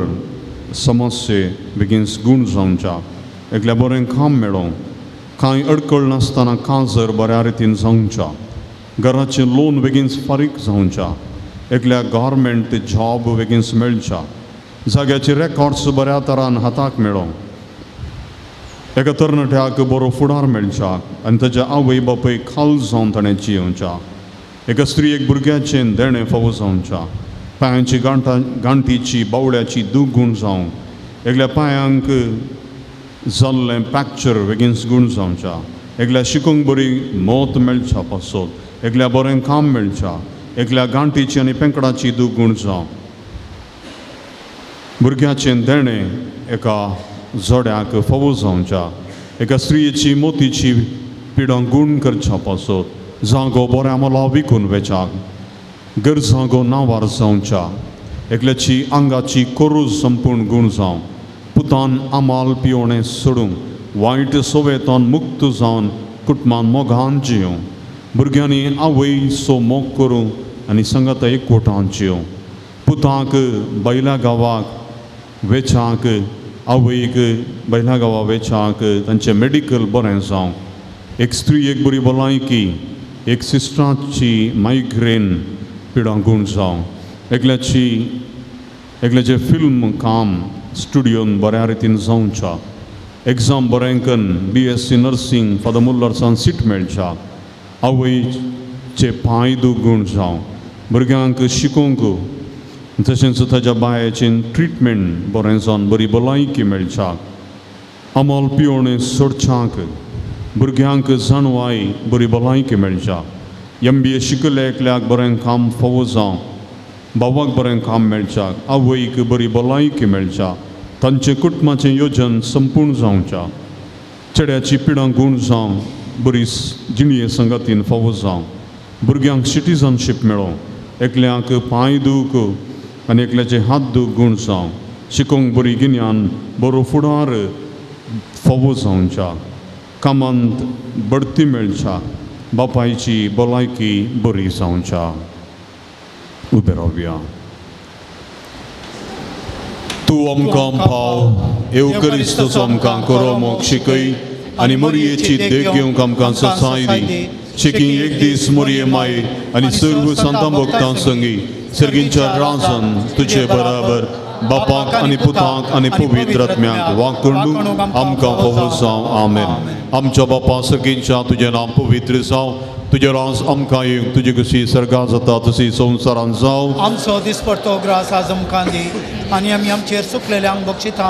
समस्ये बेगीन गूण जावच्या. एकल्या बरें काम मेळों. कांय अडकळ नासतना काजर बऱ्या रितीन जावच्या. घराचें लोन बेगीन फारीक जावच्या. एकल्या गव्हर्मेंट जॉब बेगीन मेळच्या. जाग्याचे रेकॉर्ड्स बऱ्या तरान हाताक मेळों. एका तरणाट्याक बरो फुडार मेळच्या आनी ताच्या आवय बापूय खाल जावन ताणें जियोवच्या. एका स्त्रियेक भुरग्याचें देणें फावो जावच्या. पांयांची गांठीची बावळ्याची दुगूण जावं. एकल्या पांयांक जाल्लें फ्रॅक्चर बेगीन गूण जावच्या. एकल्या शिकूंक बरी मत मेळच्या पासत. एकल्या बरें काम मेळच्या. एकल्या गांठीची आनी पेंकडाची दुगूण जावं. भुरग्याचें देणें एका जोड्याक फावो जावच्या. एका स्त्रियेची मोतीची पिडां गूण करच्या पासत. जागो बऱ्या मोला विकून वेच्याक. गरजागो नांवार जावच्या. एकल्याची आंगाची कोरोज संपूर्ण गूण जावं. पुतान आमाल पिवणें सोडूंक वायट सवयतान मुक्त जावन कुटुंबान मोगान जियों. भुरग्यांनी आवय सो मोग करूं आनी सांगाता एकवटान जियों. पुतांक बैला गांवाक वेचाक आवयक बैला गांवा वेचाक तांचें मेडिकल बरें जावं. एक स्त्री एक बरी भलायकी. एक सिस्टराची मायग्रेन पिडां गूण जावं. एकल्याचें फिल्म काम स्टुडियोन बऱ्या रितीन जावच्या. एग्जाम बरें कन्न BSc nursing father मुल्लरसान सीट मेळच्या. आवयचे पांय दुगूण जावं. भुरग्यांक शिकोवंक तशेंच ताच्या बायाचें ट्रिटमेंट बरें जावन बरी भलायकी मेळच्याक अमोल पिवणे सोडच्याक भुरग्यांक जाणवाय बरी भलायकी मेळच्या MBA शिकले एकल्याक बरें काम फावो जावं भावाक बरें काम मेळच्याक आवयक बरी भलायकी मेळच्या तांचें कुटुंबाचें योजन संपूर्ण जावच्या चेड्याची पिडां गूण जावं बरी जिणये संगातीन फावो जावं भुरग्यांक सिटीजनशीप मेळों एकल्याक पांय दूख आनी एकल्याचे हात दूख गूण जावं शिकोवंक बरी गिन्यान बरो फुडार फावो जावच्या कामांत बढती मेळच्या बापायची भलायकी बरी जावच्या. उबे रावया. तूं आमकां पाव येवकरिस्तचो आमकां करो मोग शिकय आनी मोरयेची देख घेवंक आमकां ससाय दी. शिकी एक दीस मोरये माये आनी सर्व संतां भक्तां संगी सर्गींच्या राजन तुजे बराबर बापाक आनी पुताक आनी पवित्र आत्म्याक वांकडूंक आमकां फावो जावं. आमेन. आमच्या बापा सर्गींच्या तुजें नांव पवित्र जावं, तुजें राज आमकां येवंक, तुजी कशी सर्गां जाता तशी संवसारांत जावं. आमचो दिसपडतो ग्रास आज आमकां दी आनी आमी आमचेर चुकलेल्यांक बक्षिता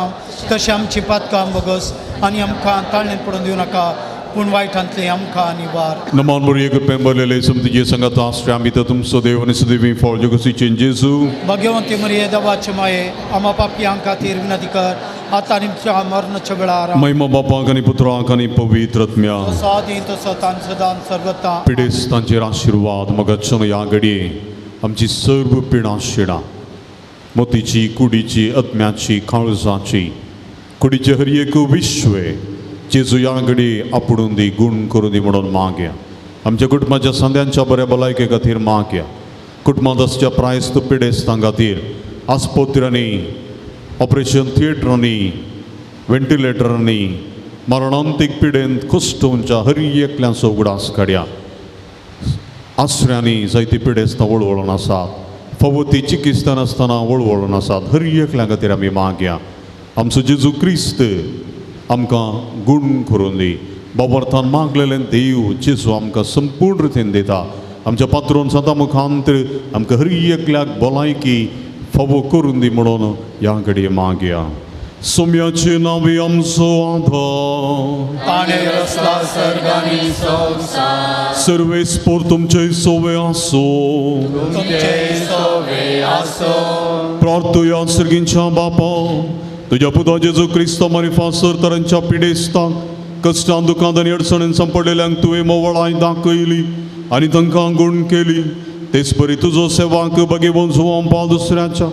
तशें आमची पातकां बगस आनी आमकां ताळणेंत पडून दिवं नाका पूण वायटांतलें आमकां निवार. नमान बरी कृपेन भरलेले तुजे संगात आसचे आमी तर तुमचो देव आनी सदैवी फळ जगसीचें जेजू. भाग्यवंती मरिये देवाचे माये आमा पापयां खातीर विनंती कर आतां आनी आमच्या मरणाच्या वेळार. महिमा बापाक आनी पुत्राक आनी पवित्र आत्म्याक. तसो आदी तसो तान सदां सर्वता. पिडेस्तांचेर आशिर्वाद मगच्छन ह्या घडये आमची सर्व पिडां शिडां मोतीची कुडीची आत्म्याची काळजाची कुडीचे हर एक विश्वे जेजू ह्या घडये आपुडून दी गूण करून दी म्हणून मागया. आमच्या कुटुंबाच्या सांद्यांच्या बऱ्या भलायके खातीर मागया. कुटुंबांत आसच्या प्रायस्त पिडेस्तां खातीर आस्पत्र्यांनी ऑपरेशन थिएटरांनी व्हेंटिलेटरांनी मरणांतीक पिडेंत कुश्टोवच्या हर एकल्यांचो उगडास काडया. आसऱ्यांनी जायती पिडेस्तां वळवळून आसात फावो ती चिकित्सा नासतना वळवळून आसात हर एकल्या खातीर आमी मागया. आमचो जेजू क्रिस्त आमकां गूण करून दी. बाबर्थान मागलेलें देव जेजू आमकां संपूर्ण रितीन दिता. आमच्या पात्रोन सदां मुखांत आमकां हर एकल्याक भलायकी फावो करून दी म्हणून ह्या घडये मागया. सोम्याचे नांवे आमचो आधार ताणें रचला सर्ग आनी संवसार. सर्वेस्पोर तुमचे सोवे आसो. तुमचे सोवे आसो. प्रार्थुया सर्गींच्या बापा तुज्या पुता जेजू क्रिस्ता मारिफा सर तरांच्या पिडेस्तांक कश्टां दुखांत आनी अडचणीन सांपडलेल्यांक तुवें मोवळाय दाखयली आनी तांकां गूण केली. तेच परी तुजो सेवाक बगेवन जुवांपा दुसऱ्याच्या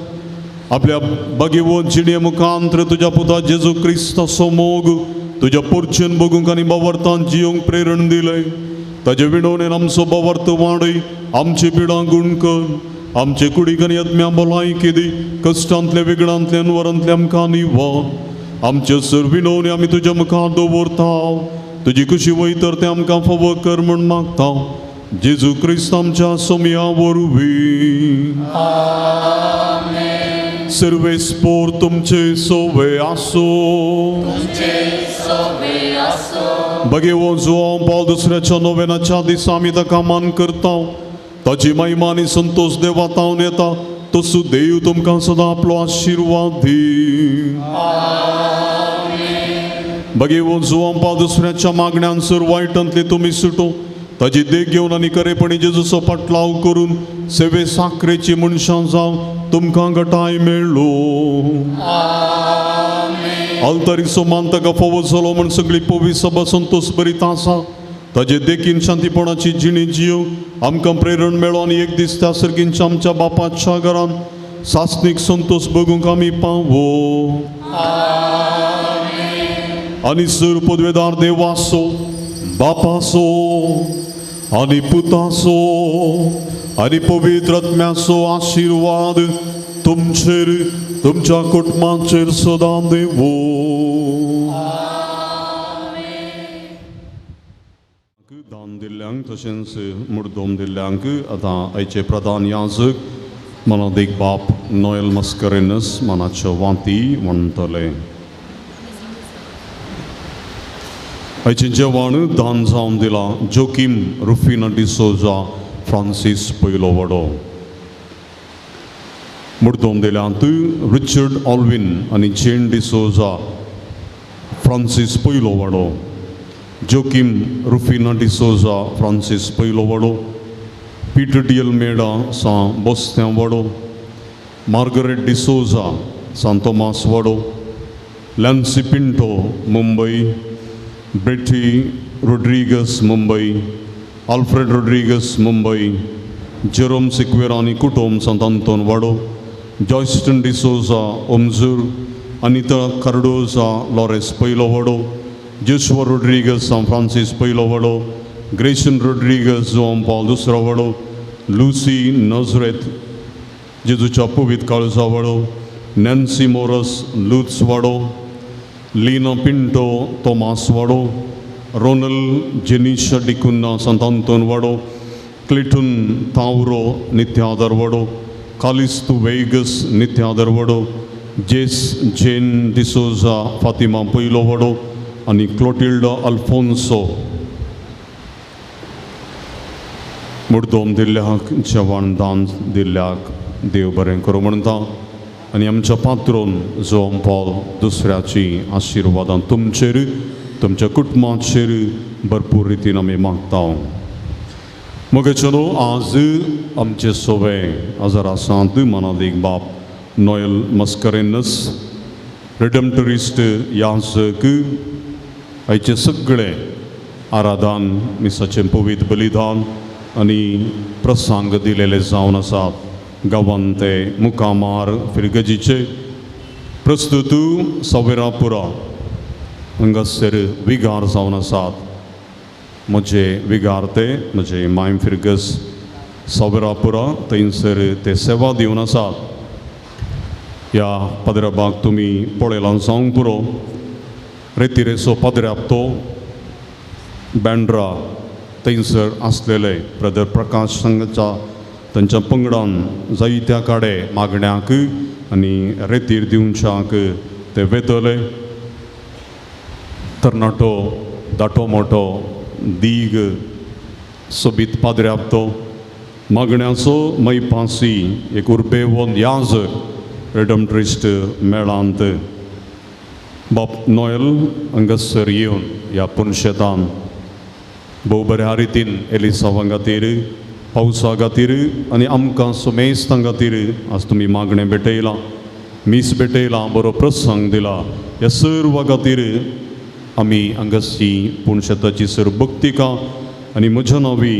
आपल्या बगेवन जिणे मुखांत्र तुज्या पुता जेजू क्रिस्ताचो मोग तुज्या पोर्चेन बगूंक आनी बावर्तान जियोंक प्रेरण दिलें. ताजे विणवणेन आमचो बावर्त वाडय आमची पिडां गूण कर आमचे कुडीक आनी आत्म्या भलायकी दी. कश्टांतले विगडांतले वरांतले आमकां निवार. आमचे सर विणवणे आमी तुज्या मुखार दवरता. तुजी खुशी वयतर तें आमकां फावो कर म्हूण मागता. जेजू क्रिस्त आमच्या सोमया वरवीं. सर्वेस्पोर तुमचे सोवे आसो. बगेवो जुवांव पावल दुसऱ्याच्या नोवेनाच्या दिसा आमी ताका मान करता. ताची महिमा आनी संतोश देवा तावन येता. तसो देव तुमकां सदां आपलो आशिर्वाद दी. बगेवो जुवांव पावल दुसऱ्याच्या मागण्यान सर वायटांतले तुमी सुटो. ताजी देख घेवन आनी खरेपणी जेजूचो पाटलाव करून सेवे साखरेची मनशां जावं तुमकां घटाय मेळ्ळो. आल्तारीचो मान ताका फावो जालो म्हण सगळी पवी सभा संतोश बरीत आसा. ताजे देखीन शांतीपणाची जिणी जियोंक आमकां प्रेरण मेळो आनी एक दीस त्या सर्गींच्या आमच्या बापाच्या घरान सासणीक संतोश बगूंक आमी पावो. आनी सर पदवेदार देवासो बापासो आनी पुतासो आनी पवित्र आत्म्याचो आशिर्वाद तुमचेर तुमच्या कुटुंबाचेर सदां देवो. दान दिल्ल्यांक तशेंच मुर्दोम दिल्ल्यांक आतां आयचे प्रधान याजक मनादीक बाप नोएल मस्करेनस मनाच्यो वाती म्हणटले. आयचें जेवण दान जावन दिलां जोकीम रुफिना डिसोजा फ्रांसीस पयलो वडो. मुर्दोम दिल्यांत रिचर्ड ऑल्विन आनी जेन डिसोजा फ्रांसीस पयलो वाडो, जोकीम रुफिना डिसोजा फ्रांसीस पयलो वाडो, पीटर डी अल्मेडा सां बोस्त्यां वाडो, मार्गरेट डिसोजा सांत तोमास वाडो, Lancy Pinto Mumbai, Betty Rodrigues Mumbai, Alfred Rodrigues Mumbai, Jerome Sequeira आनी कुटुंब सांत आंतोन वाडो, जॉयस्टन डिसोजा ओमजूर, अनिता कार्डोजा लॉरेस पयलो वाडो, जोशुआ रोड्रिगस सांत फ्रांसीस पयलो वाडो, ग्रेशन रोड्रिगस जोम पॉल दुसरो वाडो, लुसी नजरेत जेजूच्या पवित्र काळजा वाडो, नॅन्सी मोरस लूत्स वाडो, लीना पिंटो तोमास वाडो, रोनल जेनिशा डिकुन्ना सांत आंतोन वाडो, क्लिटून तावरो नित्यादर वाडो, कालिस्तू वेगस नित्यादर वाडो, जेस जेन डिसोजा फातिमा पयलो वाडो आनी क्लोटिल्डा अल्फोन्सो. मुर्दोम दिल्ल्याक जेवण दान दिल्ल्याक देव बरें करूं म्हणटा आनी आमच्या पात्रोन जोम पॉल दुसऱ्याची आशिर्वादां तुमचेर तुमच्या कुटुंबाचेर भरपूर रितीन आमी मागता. मगेचलो आज आमचे सोवे आजार आसात मनादीक बाप नॉयल मस्करेनस रिडमटरिस्ट याजक आयचे सगळे आराधन मिसाचें पवित्र बलिदान आनी प्रसंग दिलेले जावन आसात. गांवांत ते मुखामार फिरगजीचे प्रस्तुत सवेरापुरा हांगासर विगार जावन आसात. म्हजे विगार ते म्हजे मायम फिरगस सवेरापुरा थंयसर ते सेवा दिवन आसात. ह्या पदराबाग तुमी पळयलां जावंक पुरो. रेतिरेचो पदराब तो बँड्रा थंयसर आसलेले ब्रदर प्रकाश संघाच्या तांच्या पंगडान जायत्या कडेन मागण्याक आनी रेतीर दिवच्याक ते वेतले. तरणाटो दाटो मोटो दीग सोबीत पाद्र्याप तो मागण्याचो मैपासी एक उर्बेवन याज रिडमट्रिस्ट मेळांत बाप नॉयल हांगासर येवन ह्या पुनशेतान भोव बऱ्या रितीन एलिसांवा खातीर पावसा खातीर आनी आमकां सुमेस्तां खातीर आज तुमी मागणें भेटयलां, मीस भेटयलां, बरो प्रसंग दिला. ह्या सर्व खातीर आमी हांगासची पुणशेताची सर्व भक्तिका आनी म्हज्या नांवी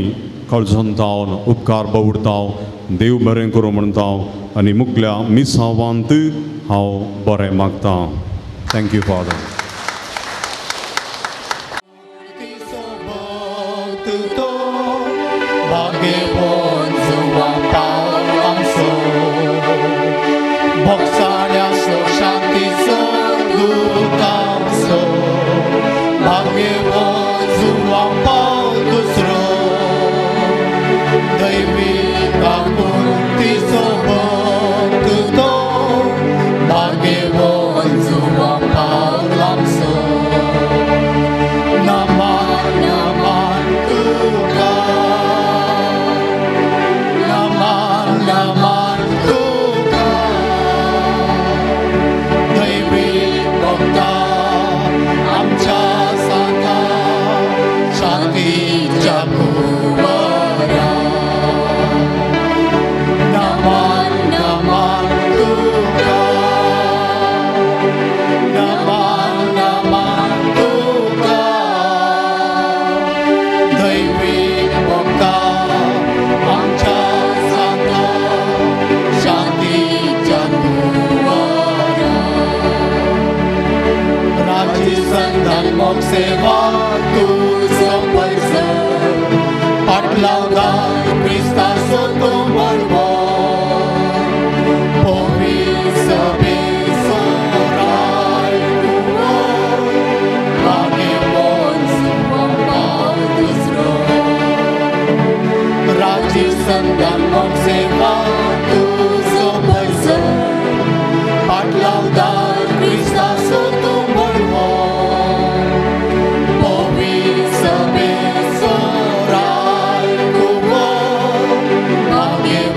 काळजान जावन उपकार बावुडता, देव बरें करूं म्हणटा आनी मुखल्या मिसावांत हांव बरें मागतां. Thank you father.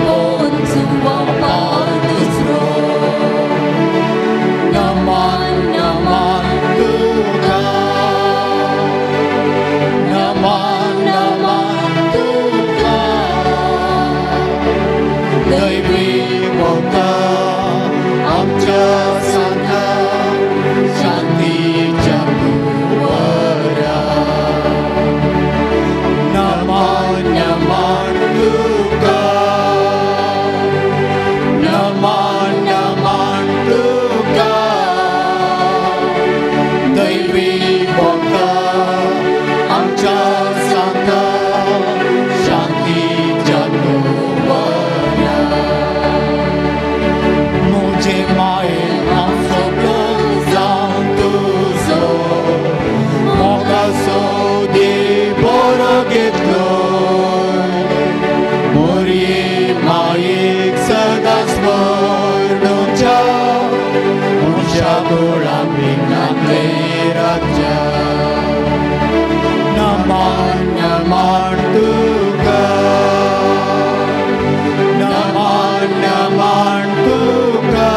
Bye. देवळां भिन्नांतले राज्या नमन नमन तुका नमन नमन तुका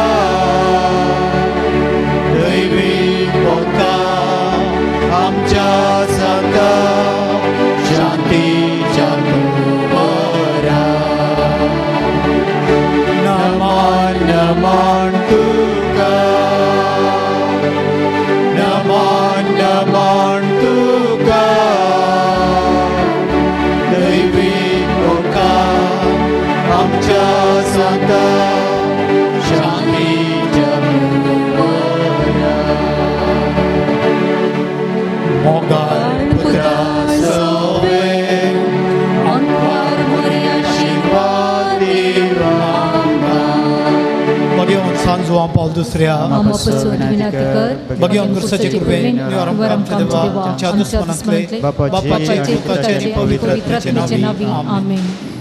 दैवी पोता आमच्या संता शांतीच्या कुंवरा नमन नमन तुका नमन नमन तुका दैवी पोता आमच्या संता शांतीच्या कुंवरा मोगाळ पुत्रा सवे आंकवार मोरया आशीर्वाद बघेवन सांजुआ पावल दुसऱ्या आमा पसून विनंती कर बघेवन गुरसाचे कृपेन निवारण आमच्या देवा आमच्या दुस्मनांतले बापाचे पुताचे आणि पवित्र आत्म्याचे नावी आमेन. आमेन.